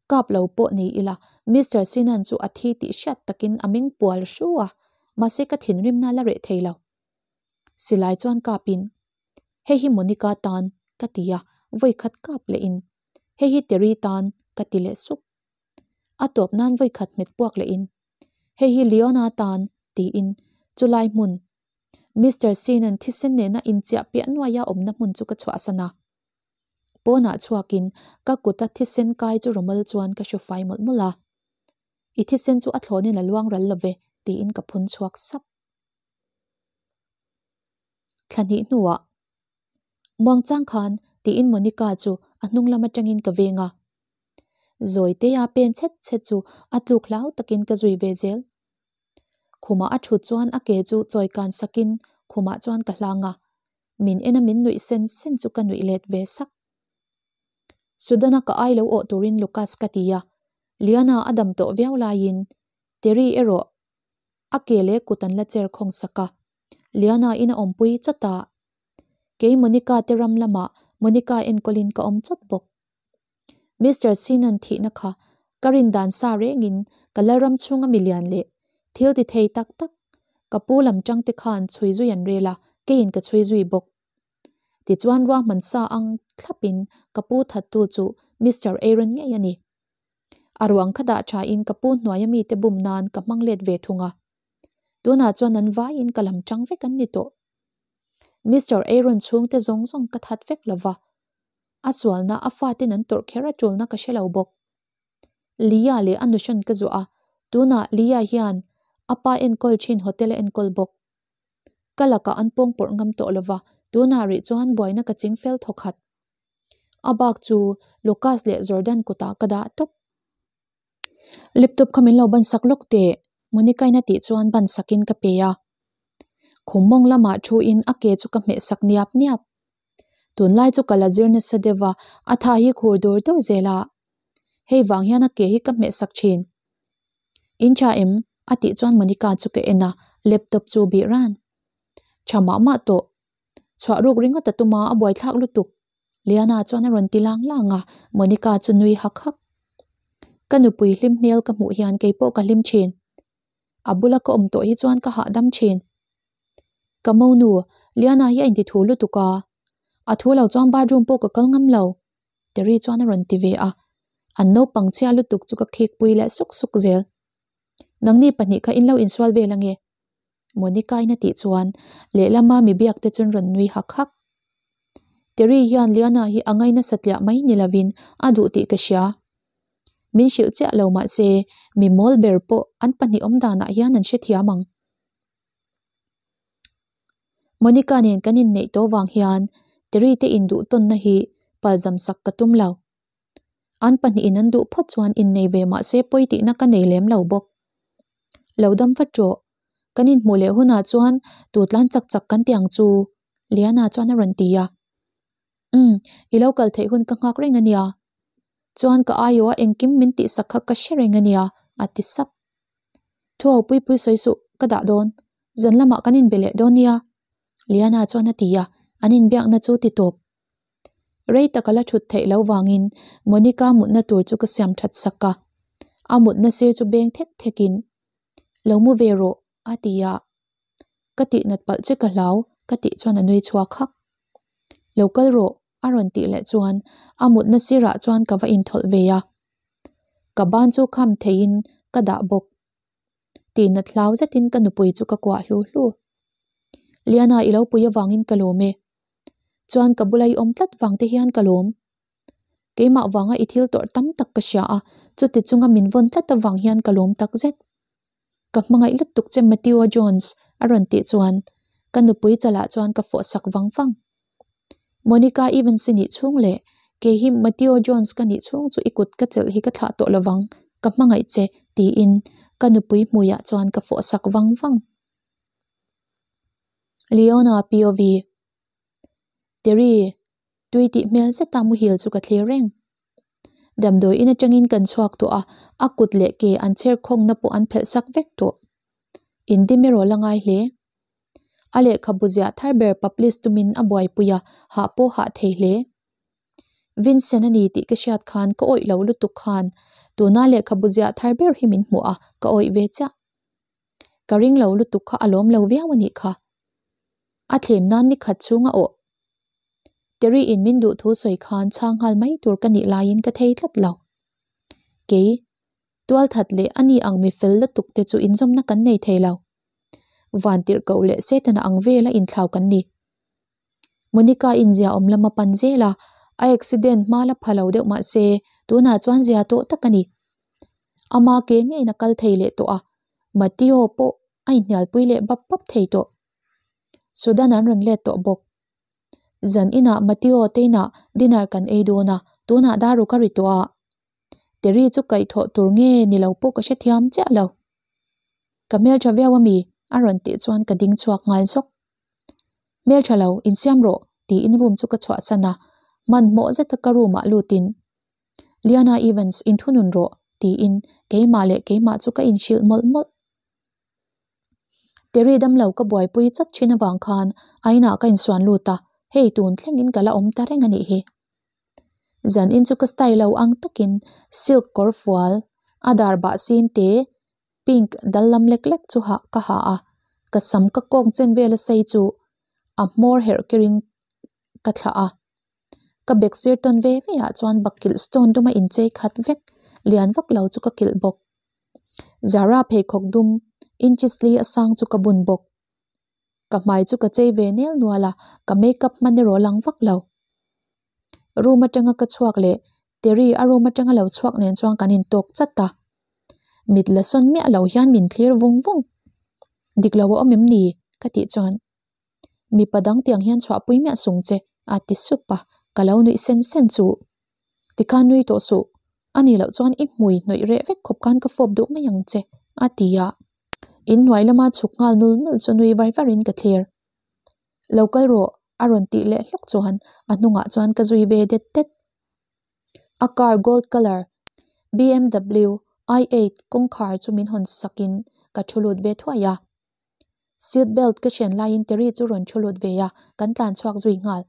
Kap lo pawh ni ila Mister Sinan chu a thi tih hriat takin a meng pual hru a, mahse ka thinrimna la reh thei lo. Silai chuan kapin, Hei hi Monica tan ka ti a, vawi khat kap lehin, Hei hi Terry tan ka ti leh sup. A tawp nan vawi khat hmet puak lehin, Hei hi Leona tan tiin chulai hmun Mister Sinan thisen nena inchiah piah nuaia awmna hmun chu ka chhuahsan a. Pawnah chhuakin ka kuta thisen kai chu rawmal chuan ka hru fai mawlh mawlh a. I thisen chu a thlawnin a luang ral love tiin ka phun chhuak sap. Thla hnih hnuah Muangchang khan tiin Monica chu a hnung lam atangin ka veng a. Zawiteia pen chhet chhet chu a tluk hlau takin ka zui ve zel. Khumah a thut chuan a ke chu chawi kan sakin khumah chuan ka hlang a, min en a min nuih sen sen chu ka nuih let ve sak. Sudana ka ai lo awh turin Lucas ka ti a, Liana a dam tawh viau laiin Terry erawh a ke leh kut an la cher khawng sak a, Liana in a awmpui chawt a, kei Monica te ram lamah Monica enkawlin ka awm chawt bawk. Mister Sinan thihna kha ka rin dan sa rengin ka Lalram chhunga milian leh thil ti thei tak tak ka pu lam tang te khan chhui zui an rel a, keiin ka chhui zui bawk. Tichuan ruahman sa ang thlapin ka pu thattu chu Mister Aaron ngei a ni. A ruang kha dah thain ka pu hnuaia mite bum nan ka hmang let ve thung a. Tunah chuan an vaiin ka lam tang vek an ni tawh. Mister Aaron chhungte zawng zawng ka that vek lova. A sualna a faten an tawrh kher a tulna ka hre lo bawk. Lia leh a nuhran ka zuah a, tunah Lia hian a pa enkawl thin hotel a enkawl bawk. Ka lakah an pawng pawrh ngam tawh lova, tunah rih chuan buaina ka ching fel thaw khat. A bak chu Lucas leh Jordan kutah ka dah tawp. Laptop kha min lo ban sak lawk teh, Monica-in a tih chuan ban sakin ka pe a. Khum mawng lamah thuin a ke chu ka hmeh sak niap niap. Tunlai chu ka la zir nasa deuh a, a tha hi khur dur dur zel a. Hei vang hian a ke hi ka hmeh sak thin. In tha em? a tih chuan Monica chu ka en a, laptop chu bih ran. Tha mah mah tawh. Chhuah ruk ringawt a tum a, a buaithlak lutuk. Liana chuan a rawn ti lang lang a, Monica chu nui hak hak. Ka nupui hlim hmel ka hmuh hian keipawh ka hlim thin. A bula ka awm tawh hi chuan ka hahdam thin. Ka monu, Liana hi a inti thu lutuk a. A thu lo chuan bathroom pawh ka kal ngam lo. Terry chuan a rawn ti ve a. An naupang chhia lutuk chu ka khikpui leh suk suk zel. Nangni pahnih kha in lo insual vel ange. Monica-in a tih chuan lehlama mi biak te chuan rawn nui hak hak. Terry hian Liana hi a ngaina satliah mai ni lovin a duh tih ka hria. Min hrilh chiah lo mahse mi mawl ber pawh an pahnih awm danah hian an hrethiam ang. Monica nen kan inneih tawh vang hian Terry te induh tawnna hi palzam sak ka tum lo. An pahnihin an duh phawt chuan innei ve mahse pawi tihna ka nei lem lo bawk. Lo dam vat rawh. Kan inhmuh leh hunah chuan tu tlan chak chak kan ti ang chu, Liana chuan a rawn ti a. Umm, i lo kal theih hun ka nghak reng a nia. Chuan ka aiawh a engkim min tihsak kha ka hre reng a nia, a ti sap. Thu ho pui pui sawi suh, ka dah dawn. Zan lamah kan inbe leh dawn nia, Liana chuan a ti a, an inbiakna chu ti tawp. Rei tak a la thut theih loh vangin Monica mutna tur chu ka siam that sak a, a mutna sir chu beng thek thekin, Lo mu ve rawh, a ti a. Ka tih nat palh che ka hlau, ka tih chuan a nui chhuak hak. Lo kal rawh, a rawn tih leh chuan a mutna sirah chuan ka va inthawlh ve a. Ka ban chu kham theihin ka dah bawk. Tih nat hlau zetin ka nupui chu ka kuah hlu hlu. Liana i lo pui avangin ka lawm e. Chuan ka bula i awm tlat vang te hian ka lawm. Keimah vanga i thil tawrh tam tak ka hria a, chuti chunga min vawn tlat avang hian ka lawm tak zet. Ka hmangaih lutuk che Matteo Jones a rawn tih chuan ka nupui chalah chuan ka fawh sak vang vang. Monica Evans i nih chhung leh kei hi Matteo Jones ka nih chhung chu i kut ka chelh hi ka thlah tawh lovang, ka hmangaih che tiin ka nupui hmuiah chuan ka fawh sak vang vang. Leona POV Terry Tui tih hmel zeta muhil chu ka thlir reng. Damdawi in atangin kan chhuak tawh a, a kut leh ke an chher khawngna pawh an phelh sak vek tawh. Indim erawh la ngai hle. A lehkhabu ziah thar ber publish tumin a buaipui a, hah pawh hah thei hle. Vincent a ni tih ka hriat khan ka awih lo lutuk khan tuna lehkhabu ziah thar ber hi min hmuh a, ka awih ve chiah. Ka ring lo lutuk kha a lawm lo viau a nih kha. A thlem nan ni khat chhung a awh. Terry in min duh thu sawi khan chhang nghal mai tur ka nih laiin ka thei tlat lo. Kei, tualthat leh a ni ang mi fel lutuk te chu inzawmna kan nei thei lo. Vantirhkoh leh Setana ang vela inthlau kan ni. Monica in zia awm lam a pan zel a, a accident hma la pha lo deuh mah se tunah chuan zia tawh tak a ni. Ama ke ngeiin a kal thei leh tawh a, Matteo pawh a inhnialpui leh bap bap thei tawh. Sudan an rawn let tawh bawk. Zan inah Matteo te inah dinner kan ei dawn a, tunah daruk a ri tawh a. Terry chu kaihthawh tur nge ni lo pawh ka hrethiam chiah lo. Ka hmeltha viau a mi? a rawn tih chuan ka ding chhuak nghal zawk. Hmeltha lo, insiam rawh tiin room chu ka chhuahsan a, hmanhmawh zeta ka room ah lutin Liana Evans inthunun rawh tiin keimah leh keimah chu ka inhrilh mawlh mawlh. Terry damlo ka buaipui chak thin avang khan a inah ka insuan lut a, hei tun thlengin ka la awm ta reng a nih hi. Zan in chu ka style lo ang takin silk kawr fual a dar bah sin te pink dal lam lek lek chu hah ka ha a, ka sam ka kawng chen vel a sei chu a hmawr herh kirin ka thlah a. Ka bag sir tawn ve ve ah chuan bakkilh stone dum a inchei khat vek lian vak lo chu ka kilh bawk. Zara pheikhawk dum inches li a sang chu ka bun bawk. Ka hmai chu ka chei ve nel nual a, ka makeup hman erawh lang vak lo. Room atanga ka chhuak leh Terry a room atanga lo chhuak nen chuan kan intawk chat a. Mit la sawn miah lo hian min thlir vung vung. Dik lo a awm em ni? Ka tih chuan Mipa dang tiang hian chhuahpui miah sung che a ti sup a, ka lo nuih sen sen chu. Tikhan nui tawh suh, a nih loh chuan i hmui hnawih reh vek khawp khan ka fawp duh mai ang che a ti a. In hnuai lama chhuk nghal nul nul chu nui var varin ka thlir. Lo kal rawh a rawn tih leh hlawk chuan a hnungah chuan ka zui ve det det. A car gold colour BMW i8 kawngkhar chu min hawn sakin ka thu lut ve thuai a. Seat belt ka hren laiin Terry chu rawn thu lut ve a, kan tlan chhuak zui nghal.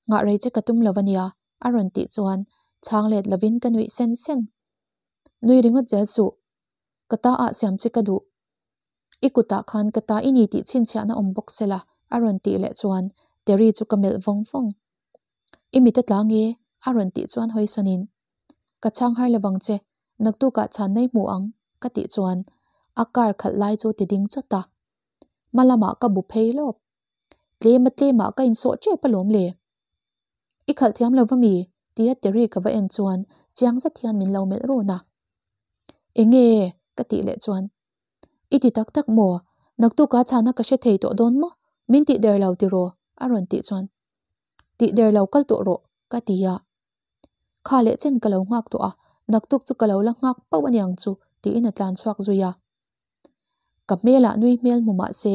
Nghah rei che ka tum lo ania, a rawn tih chuan chhang let lovin ka nuih sen sen. Nui ringawt zel suh. Ka ta ah siam che ka duh. I kutah khan ka ta i ni tih chhinchhiahna awm bawk sela, a rawn tih leh chuan Terry chu ka melh vawng vawng. I mit a tlang e, a rawn tih chuan hawi sanin, Ka chhang har lovang che, naktukah chhan nei hmu ang, ka tih chuan a car khalh lai chu ti ding chawt a. Hma lamah ka bu phei lawp. Tlema tlemah ka insawh tep alawm le. I khalh thiam lo va mi? tia Terry ka va en chuan chiang zet hian min lo melh run a. Enge? ka tih leh chuan I ti tak tak maw? Naktukah chhana ka hre thei tawh dawn maw? Min tih der lo tiraw? a rawn tih chuan Tih der lo kal tawh rawh ka ti a. Kha leh chen ka lo nghak tawh a, naktuk chu ka lo la nghak pauh aniang chu tiin a tlan chhuak zui a. Ka hmelah nui hmel hmu mah se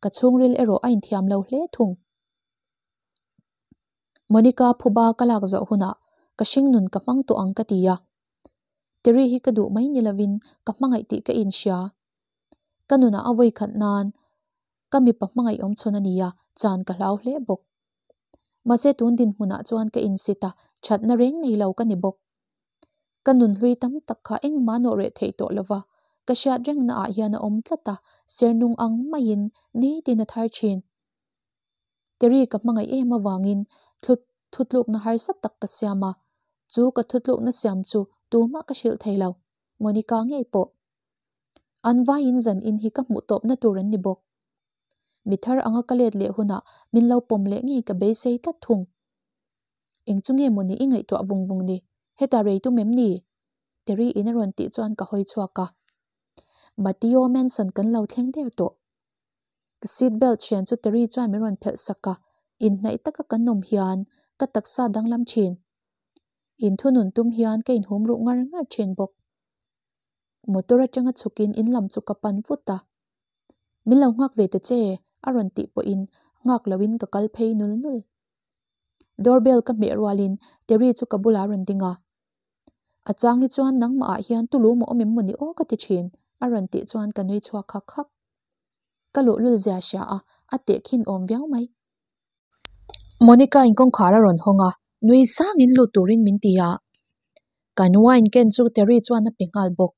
ka chhungril erawh a inthiam lo hle thung. Monica phuba ka lak zawh hunah ka hringnun ka hmang tawh ang ka ti a. Terry hi ka duh mai ni lovin ka hmangaih tih ka inhria. Ka nunah a vawi khat nan ka mipa hmangaih awm chhawn a ni a, chan ka hlau hle bawk. Mahse tun dinhmunah chuan ka insit a, thatna reng nei lo ka ni bawk. Ka nunhlui tam tak kha engmah nawh reh theih tawh lova, ka hriat rengna ah hian a awm tlat a, sernung ang maiin nitin a thar thin. Terry ka hmangaih em avangin thutlukna harsa tak ka siam a, chu ka thutlukna siam chu tumah ka hrilh thei lo, Monica ngei pawh. An vaiin zan in hi ka hmuh tawpna tur an ni bawk. Mi thar anga ka let leh hunah min lo pawm leh ngei ka beisei tlat thung. Eng chu nge mawni i ngaihtuah vung vung ni? Heta rei tum em ni? Terry in a rawn tih chuan ka hawi chhuak a. Matteo Manson kan lo thleng der tawh. Ka seat belt hren chu Terry chuan min rawn phelh sak a, inhnaih taka kan awm hian ka taksa danglam thin. Inthunun tum hian ka inhum ruh ngar ngar thin bawk. Motor atanga chhukin in lam chu ka pan vut a. Min lo nghak ve ta che a rawn tih pawhin nghak loin ka kal phei nul nul. Doorbell ka hmeh rualin Terry chu ka bulah a rawn ding a. A chang hi chuan nangmah ah hian tulu maw awm em mawni aw ka ti thin a rawn tih chuan ka nui chhuak hak hak. Ka luhlul zia hria a, a tehkhin awm viau mai. Monica in kawngkhar a rawn hawng a, nui sangin lut turin min ti a. Kan wine ken chu Terry chuan a pe nghal bawk.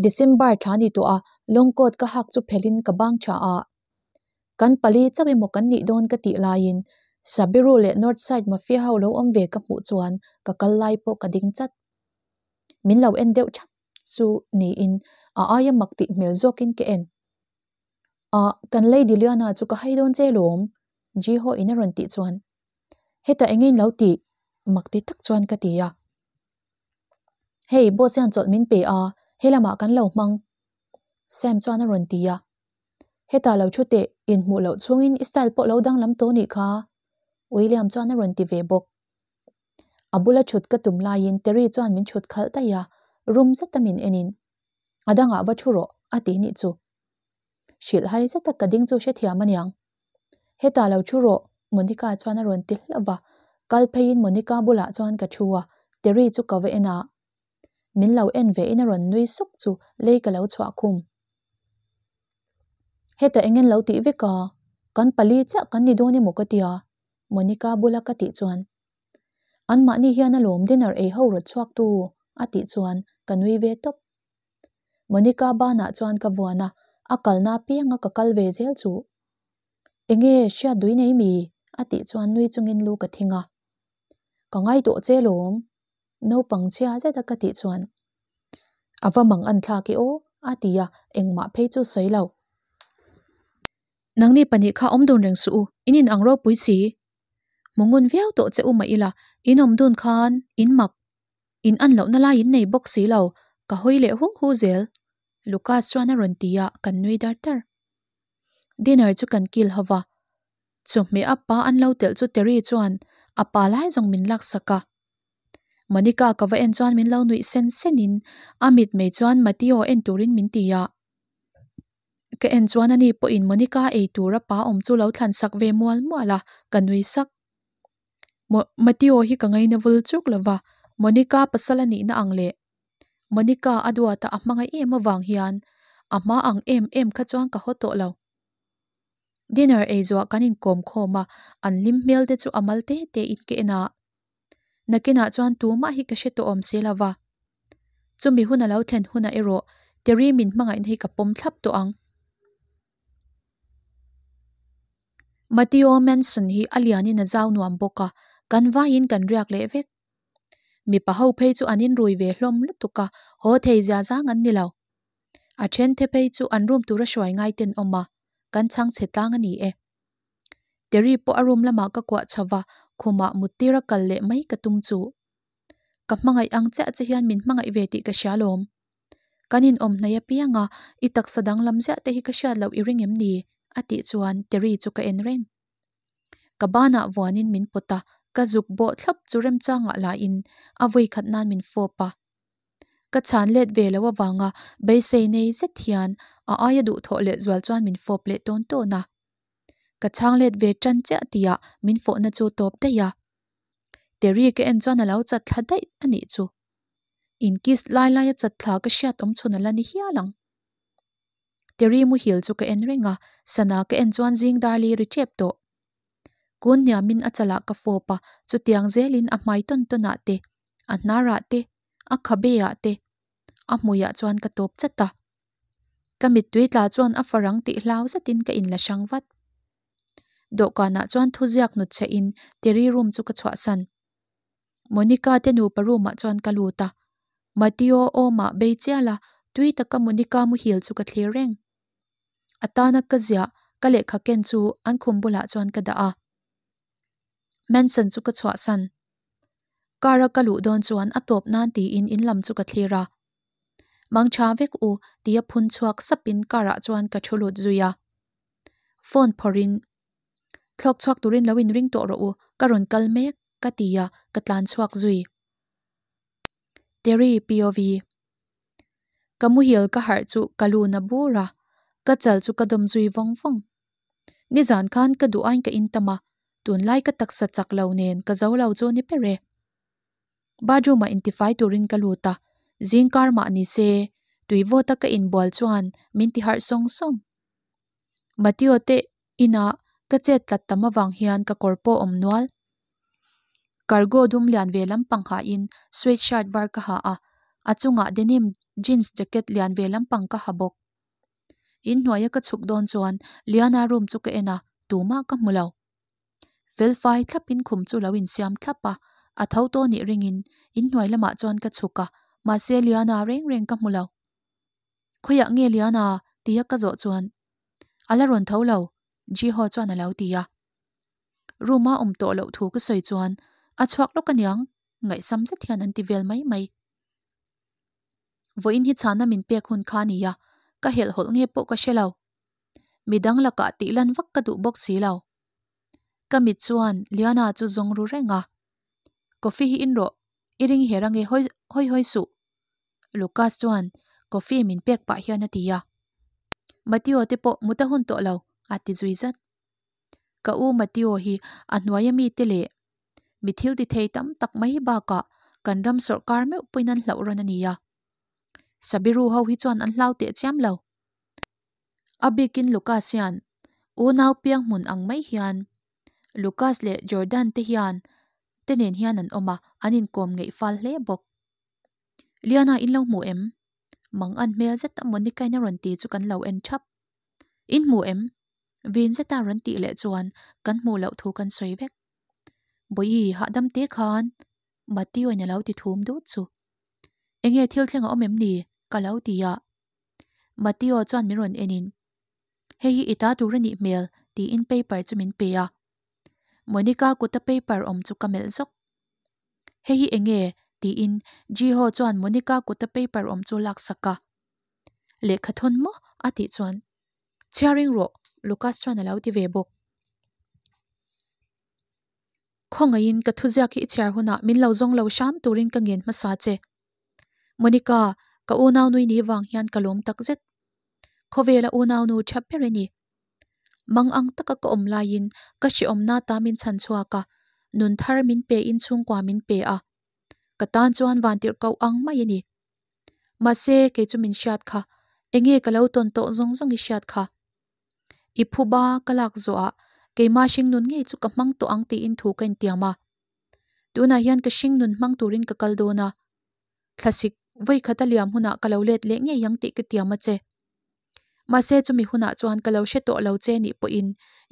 December thla ni tawh a, long coat ka hak chu phelhin ka bang tha a. Kan pali chauh emaw kan nih dawn ka tih laiin Sabiru leh Northside Mafia ho lo awm ve ka hmuh chuan ka kal lai pawh ka ding chat. Min lo en deuh thap chu niin a aia mak tih hmel zawkin ka en. Ah, kan Lady Liana chu ka hai dawn che lawm, Jiho in a rawn tih chuan. Hetah eng in lo tih? Mak ti tak chuan ka ti a. Hei, boss hian chawlh min pe a, helamah kan lo hmang. Sam chuan a rawn ti a. Hetah lo thu teh, inhmuh loh chhungin i style pawh lo danglam tawh nih kha, William chuan a rawn ti ve bawk. A bula thut ka tum laiin Terry chuan min thut khalh daih a, rum zeta min enin, A dangah va thu rawh, a ti nih chu. Hrilh hai zeta ka ding chu hrethiam aniang. Hetah lo thu rawh, Monica chuan a rawn ti hlauh va, kal pheiin Monica bulah chuan ka thu a, Terry chu ka va en a. Min lo en ve in a rawn nui suk chu lei ka lo chhuah khum. Hetah eng en lo tih vek a, kan pali chiah kan ni dawn emaw ka tia, Monica bula ka tih chuan. Anmahni hian alawm dinner ei ho rawt chhuak tu a tih chuan ka nui ve tawp. Monica banah chuan ka vuan a, a kalna apianga ka kal ve zel chu. Enge hriat dui nei mi? a tih chuan nui chungin lu ka thing a. Ka ngai tawh che lawm. Naupang chhia zet a ka tih chuan a va mang an thlak i aw a ti a, engmah phei chu sawi lo. Nangni pahnih kha awm dun reng suh u, in in ang ropui si. Hmu ngun viau tawh che u mah ila, in awm dun khan in mak, in an lohna lai in nei bawk si lo, ka hawi leh hu hu zel. Lucas chuan a rawn ti a, kan nui dar dar. Dinner chu kan kil ho va, Chawhmeh a pa an lo telh chu Terry chuan a pa lai zawng min laksak a. Monica ka va en chuan min lo nuih sen sen in a mitmei chuan Matteo en turin min ti a. Ka en chuan ani pawhin Monica ei tur a pa awm chu lo thlan sak ve mual mual a, ka nui sak. Matteo hi ka ngaina vul chuk lo va, Monica pasal a nihna ang leh Monica a duata a hmangaih em avang hian a hma ang em em kha chuan ka haw tawh lo. Dinner ei zuah kan inkawm khawm a, an hlim hmel te chu a mal te te in ka en a. Nakinah chuan tumah hi ka hre tawh awm si lo va. Chumi hun a lo thlen hunah erawh Terry min hmangaihna hi ka pawm thlap tawh ang. Matteo Manson hi a lianin a zau nuam bawk a, kan vaiin kan riak leh vek. Mipa ho phei chu an inrui ve hlawm lutuk a, haw thei zia zang an ni lo. A then the phei chu an room tura hruai ngai ten awm a, kan chhang chhe tlang a ni e. Terry pawh a room lamah ka kuah chho va, khumah mut tira kal leh mai ka tum chu. Ka hmangaih ang chiah che hian min hmangaih ve tih ka hria lawm. Kan inawm hnaih apiang a, i taksa danglam ziah te hi ka hriat loh i ring em ni? a tih chuan Terry chu ka en reng. Ka banah vuanin min pawt a, ka zuk bawh thlap chu remchangah lahin a vawi khat nan min fawp a. Ka chhan let ve loh avanga beisei nei zet hian a aia duhthawh leh zual chuan min fawp leh tawn tawn a. Ka chhang let ve tan chiah tihah min fawhna chu tawp daih a. Terry ka en chuan a lo chat thla daih a nih chu. In kiss lai laia chat thla ka hriat awm chhun a la ni hial ang. Terry muhil chu ka en reng a, sana ka en chuan zing dar li ri tep tawh. Kun hniamin a chalah ka fawp a, chutiang zelin a hmai tawn tawnah te, a hnarah te, a khabeah te, a hmuiah chuan ka tawp chat a. Ka mittui tla chuan a farang tih hlau zetin ka inla hrang vat. Dawhkanah chuan thuziak hnut chhehin Terry room chu ka chhuahsan. Monica te nupa room ah chuan ka lut a, Matteo awmah bei chial a, tui taka Monica muhil chu ka thlir reng. A tana ka ziah, Ka lehkha ken chu an khum bulah chuan ka dah a. Manson chu ka chhuahsan. Car a ka luh dawn chuan a tawp nan tiin in lam chu ka thlir a. Mangtha vek u tia phun chhuak sapin car ah chuan ka thu lut zui a. Phone phawrhin thlawk chhuak turin lo inring tawh rawh u, ka rawn kal mek ka ti a, ka tlan chhuak zui. Terry POV. Ka muhil ka harh chu ka lu na bur a, ka chal chu ka dawm zui vawng vawng. Nizan khan ka duh aiin ka intam a, tunlai ka taksa chak lo nen ka zo lo chu a ni ber e. Bathroom ah intifai turin ka lut a, zingkar mah ni se tui vawt a ka inbual chuan min ti harh sawng sawng. Mateo te inah ka chet tlat tam avang hian ka kawr pawh awm nual. Cargo dum lian ve lampang hain sweat shirt var ka ha a, a chungah denim jeans jacket lian ve lampang ka ha bawk. Inhnuaia ka chhuk dawn chuan Liana room chu ka en a, tumah ka hmu lo. Felfai thlapin khum chu lo insiam thlap a, a tho tawh nih ringin inhnuai lamah chuan ka chhuk a, mahse Liana reng reng ka hmu lo. Khawiah nge Liana? tia ka zawh chuan a la rawn tho lo, Jiho chuan a lo ti a. Room a awm tawh loh thu ka sawi chuan a chhuak lawk aniang, ngaihsam zet hian an ti vel mai mai. Vawiin hi chhana min pek hun kha a ni a, ka helhhawlh nge pawh ka hre lo. Midang lakah tih lan vak ka duh bawk si lo. Ka mit chuan Liana chu zawng ru reng a, Coffee hi in rawh, i ring her ange hawi hawi hawi suh. Lucas chuan coffee min pek pah hian a ti a. Mateo te pawh mut a hun tawh lo, a ti zui zat. Ka u Mateo hi a hnuaia mite leh mi thil ti thei tam tak mai bakah kan ram sawrkar meuh pawhin an hlauh rawn a ni a. Sabiru ho hi chuan an hlau teh chiam lo. A bikin Lucas hian unau piang hmun ang mai hian Lucas leh Jordan te hian te nen hian an awm a, an inkawm ngeih fal hle bawk. Liana in lo hmu em? Mang an hmel zet a Monica-in a rawn ti chu kan lo en thap. In hmu em? Vin zeta rawn tih leh chuan kan hmuh loh thu kan sawi vek. Bawihi hahdam te khan Mateo-in a lo ti thum dut chu. Enge thil thleng a awm em ni? ka lo ti a. Mateo chuan min rawn enin, Hei hi i ta tur a nih hmel tiin paper chu min pe a. Monica kuta paper awm chu ka melh zawk. Hei hi enge? tiin Jiho chuan Monica kuta paper awm chu laksak a. Lehkha thawn maw? a tih chuan Chhiaring rawh Lucas chuan a lo ti ve bawk. Khawngaihin ka thuziak hi i chhiar hunah min lo zawng lo hram turin ka ngen hmasa che. Monica, ka unau nui ni vang hian ka lawm tak zet. Khawvela unau nu tha ber i ni. Mang ang taka ka awm laiin ka hrehawmna ta min chhan chhuak a, nun thar min pe in chhungkua min pe a. Ka tan chuan vantirh koh ang mai a ni. Mahse, kei chu min hriat kha. Enge ka lo tawn tawh zawng zawng i hriat kha. I phuba ka lak zawhah keimah hringnun ngei chu ka hmang tawh ang tiin thu ka intiam a. Tunah hian ka hringnun hmang turin ka kal dawn a. Thlasik vawikhat a liam hunah ka lo let leh ngei ang tih ka tiam a che. Mahse chumi hunah chuan ka lo hre tawh lo che nih pawhin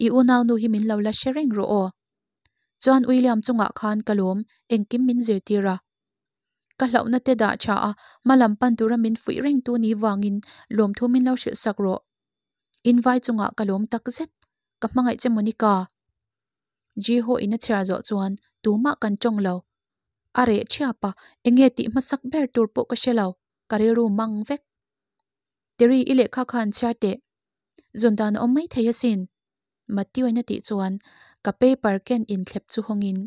i unaunu hi min lo la hre reng rawh aw. Chuan William chungah khan ka lawm engkim min zirtir a. Ka hlauhna te dah tha a, hma lam pan tura min fuih reng tu ni vangin lawmthu min lo hrilh sak rawh. In vai chungah ka lawm tak zet. Ka hmangaih che Monica. Jiho in a chhiar zawh chuan tumah kan tawng lo. A reh thiap a, enge tih hmasak ber tur pawh ka hre lo, ka rilru mang vek. Terry i lehkha kha an chhiar teh. Zawn dan a awm mai thei asin. Matthew in a tih chuan ka paper ken inthlep chu hawngin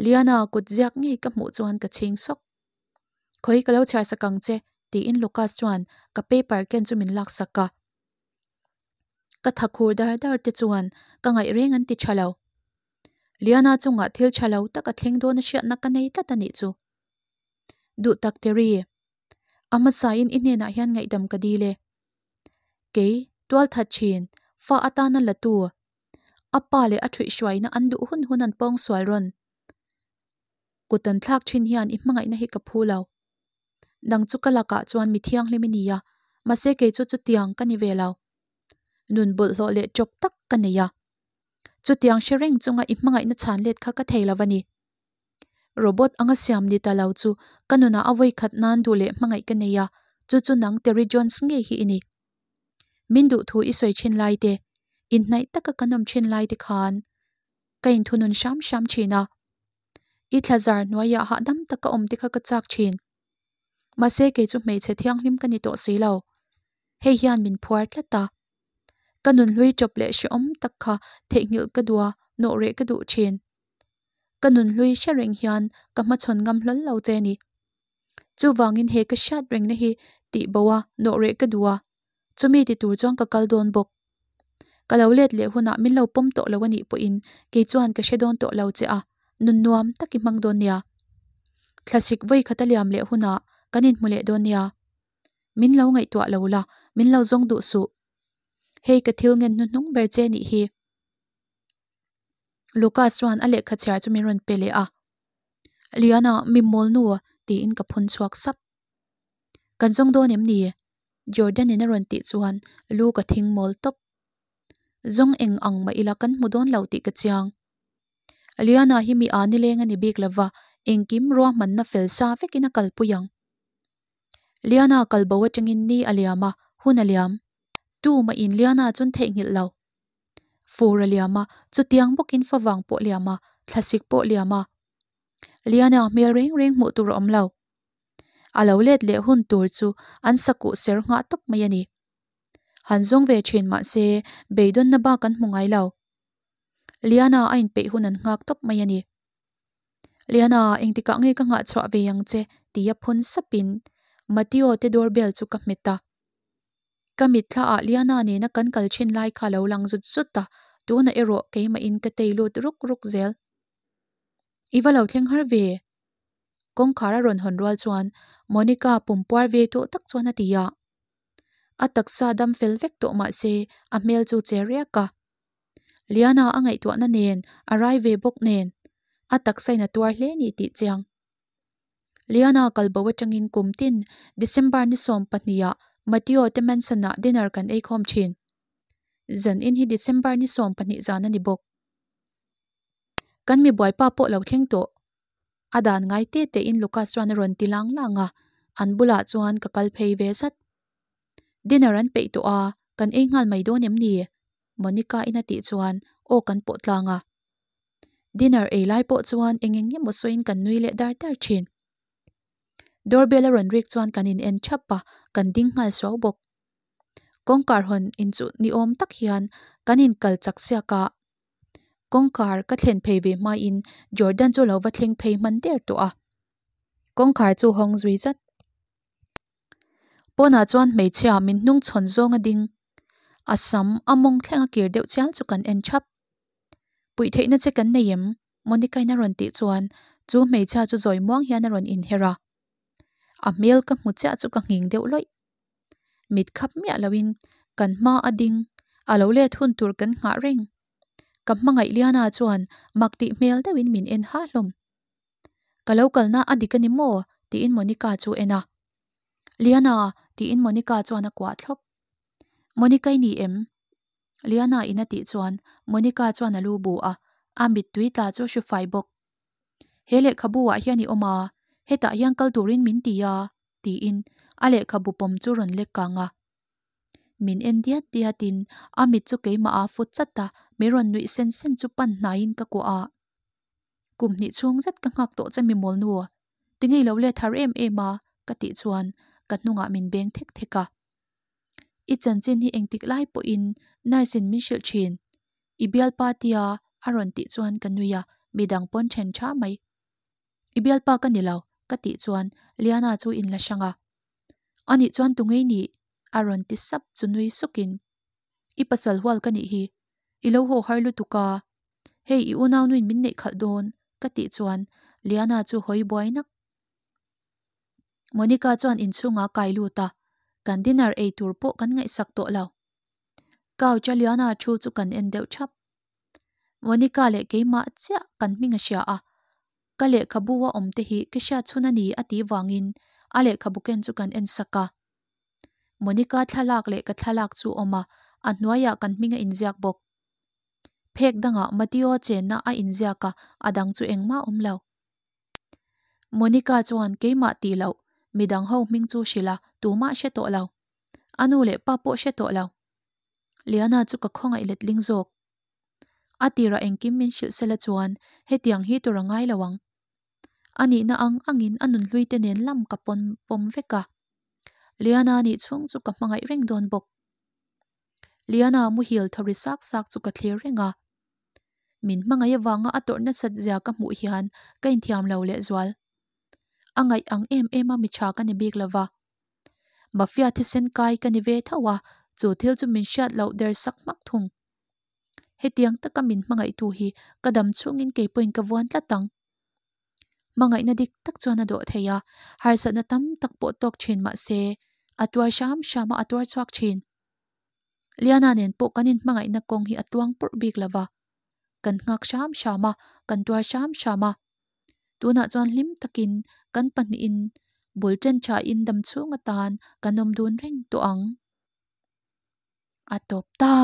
Liana kut ziak ngei ka hmuh chuan ka chhing sawk. Khawi ka lo chhiar sak ang che tiin Lucas chuan ka paper ken chu min lak sak a. Ka tha khur dar dar te chuan ka ngaih reng an ti tha lo. Liana chungah thil tha lo tak a thleng dawn a hriatna ka nei tlat a nih chu. Duh tak Terry, a hmasain i hnenah hian ngaihdam ka dil e. Kei, tualthat thin, fa atana la tu, A pa leh a thuihhruaina an duh hun hun an pawng sual rawn. Kut an thlak thin hian i hmangaihna hi ka phu lo. Nang chu ka lakah chuan mi thianghlim i ni a, mahse kei chu chutiang ka ni ve lo. Nun bawlhhlawh leh chawp tak ka nei a. Chutiang hre reng chunga i hmangaihna chhan let kha ka thei lo a ni. Robot anga siam ni ta lo chu ka nunah a vawi khat nan duh leh hmangaih ka nei a, chu chu nang Terry Jones ngei hi i ni. Min duh thu i sawi thin lai te. Inhnaih taka kan awm thin lai te khan ka inthunun hram hram thin a. I thlazar hnuaiah hahdam taka awm te kha ka chak thin. Mahse kei chu hmeichhe thianghlim ka ni tawh si lo. Hei hian min phuar tlat a. Ka nunhlui chawp leh hrehawm tak kha theihnghilh ka duh a, nawh reh ka duh thin. Ka nunhlui hre reng hian ka hmachhawn ngam hlawl lo che ni. Chuvangin he ka hriat rengna hi tih bo a, nawh reh ka duh a. Chumi ti tur chuan ka kal dawn bawk. Ka lo let leh hunah min lo pawm tawh lo a nih pawhin kei chuan ka hre dawn tawh lo che a, nun nuam tak i hmang dawn nia. Thlasik vawi khat a liam leh hunah kan inhmu leh dawn nia. Min lo ngaihtuah lo la, min lo zawng duh suh. Hei ka thil ngen hnuhnung ber che nih hi. Lucas chuan a lehkha chhiar chu min rawn pe leh a. Liana, mi mawl nu tiin ka phun chhuak sap. Kan zawng dawn em ni? Jordan in a rawn tih chuan lu ka thing mawl tawp. Zawng eng ang mah ila kan hmu dawn lo tih ka chiang. Liana hi mi a nileng a ni bik lova, engkim ruahmanna fel sa vekin a kalpui ang. Liana kal bo atangin ni a liam a, hun a liam. Tu mah in Liana chuan theihnghilh lo. Fur a liam a, chutiang bawkin favang pawh liam a, thlasik pawh liam a. Liana hmel reng reng hmuh tur a awm lo. A lo let leh hun tur chu an sakuh ser nghah tawp mai a ni. Han zawng ve thin mah se beidawnna bak an hmu ngai lo. Liana a inpeih hun an nghak tawp mai a ni. Liana, engtikah nge ka nghah chhuah ve ang che? tia phun sapin Mateo te doorbell chu ka hmet a. Ka mitthlaah Liana nena kan kal thin lai kha lo lang zut zut a, tunah erawh keimahin ka tei lut ruk ruk zel. I va lo thleng har ve? Kawngkhar a rawn hawn rual chuan Monica pum puar ve tawh tak chuan a ti a. A taksa dam fel vek tawh mah se a hmel chu che riak a. Liana a ngaihtuahna nen a rai ve bawk nen a taksa in a tuar hle ni tih chiang. Liana kal bo atangin kum tin December ni 12 ah Mateo te mansion ah dinner kan ei khawm thin. Zan in hi December ni 12 zan a ni bawk. Kan mi buaipa pawh lo thleng tawh. A dan ngai te te in Lucas chuan a rawn ti lang lang a, an bulah chuan ka kal phei ve zat. Dinner an peih tawh a, kan ei nghal mai dawn em ni? Monica in a tih chuan aw kan pawh tlang a. Dinner ei lai pawh chuan eng eng emaw sawiin kan nui leh dar dar thin. Doorbell a rawn rik chuan kan in en thap a, kan ding nghal suau bawk. Kawngkar hawn in chu ni awm tak hian kan in kal chak siak a. Kawngkhar ka thlen phei ve hmain Jordan chu lo va thleng phei hman der tawh a. Kawngkhar chu hawng zui zat. Pawnah chuan hmeichhia min hnung chhawn zawng a ding. A sam a mawng thleng a kir deuh chial chu kan en thap. Puih theihna che kan nei em? Monica-in a rawn tih chuan chu hmeichhia chu zawi muang hian a rawn inher a. A hmel ka hmu chiah chu ka nghing deuh lawih. Mit khap miah loin kan hma a ding, a lo let hun tur kan nghah reng. Ka hmangaih Liana chuan mak tih hmel deuhin min en ha hlawm. Ka lo kalna a dik a ni maw? tiin Monica chu en a. Liana! tiin Monica chuan a kuah thlawp. Monica i ni em? Liana in a tih chuan Monica chuan a lu bu a, a mittui tla chu a hru fai bawk. He lehkhabu ah hian i awm a, hetah hian kal turin min ti a, tiin a lehkhabu pawm chu rawn lek kang a. Min en diat diatin a mit chu keimah a fut chat a, min rawn nuih sen sen chu pan hnaiin ka kuah a. Kum hnih chhung zet ka nghak tawh che mi mawl nu, tinge i lo let har em em a? ka tih chuan ka hnungah min beng thek thek a. I chanchin hi engtik lai pawhin nurse in min hrilh thin. I bialpa tia a rawn tih chuan ka nui a, midang pawn then tha mai. I bialpa ka ni lo ka tih chuan Liana chu in la hrang a. Anih chuan tu ngei nih? a rawn ti sap chu nui sukin. I pasal hual ka nih hi, i lo haw har lutuk a, hei i unaunuin min neih khalh dawn ka tih chuan Liana chu hawi buai nak. Monica chuan inchhungah a kai lut a, kan dinner ei tur pawh kan ngaihsak tawh lo. Couch a Liana thu chu kan en deuh thap. Monica leh keimah chiah kan hming a hria a, ka lehkhabu a awm te hi ka hriat chhun a ni a tih vangin a lehkhabu ken chu kan en sak a. Monica thlalak leh ka thlalak chu awm a, a hnuaiah kan hming a inziak bawk. Phek dangah Mateo chenna a inziak a, a dang chu engmah a awm lo. Monica chuan keimah tih loh, midang ho hming chu hrilh a, tumah hre tawh lo. A nu leh pa pawh hre tawh lo. Liana chu ka khawngaih letling zawk. A tirah engkim min hrilh sela chuan hetiang hi tur a ngai lo ang. A nihna ang angin a nunhlui te nen lam ka pawn pawm vek a. Liana nih chhung chu ka hmangaih reng dawn bawk. Liana muhil thaw ri sak sak chu ka thlir reng a. Min hmangaih avanga a tawrh nasat zia ka hmuh hian ka inthiam lo lehzual. A ngaih ang em em a mi tha ka ni bik lova. Mafia thisen kai ka ni ve tho a, chu thil chu min hriat loh der sak hmak thung. Hetiang taka min hmangaihtu hi ka dam chhungin kei pawhin ka vuan tlat ang. Hmangaihna dik tak chuan a dawh thei a, harsatna tam tak pawh tawk thin mah se, a tuar hram hram a, a tuar chhuak thin. Liana nen pawh kan inhmangaihna kawng hi a tluang purh bik lo va, kan nghak hram hram a, kan tuar hram hram a. Tunah chuan hlim takin kan pahnihin bul ṭen ṭhain dam chhung atan kan awm dun reng tawh ang. A tawp ta!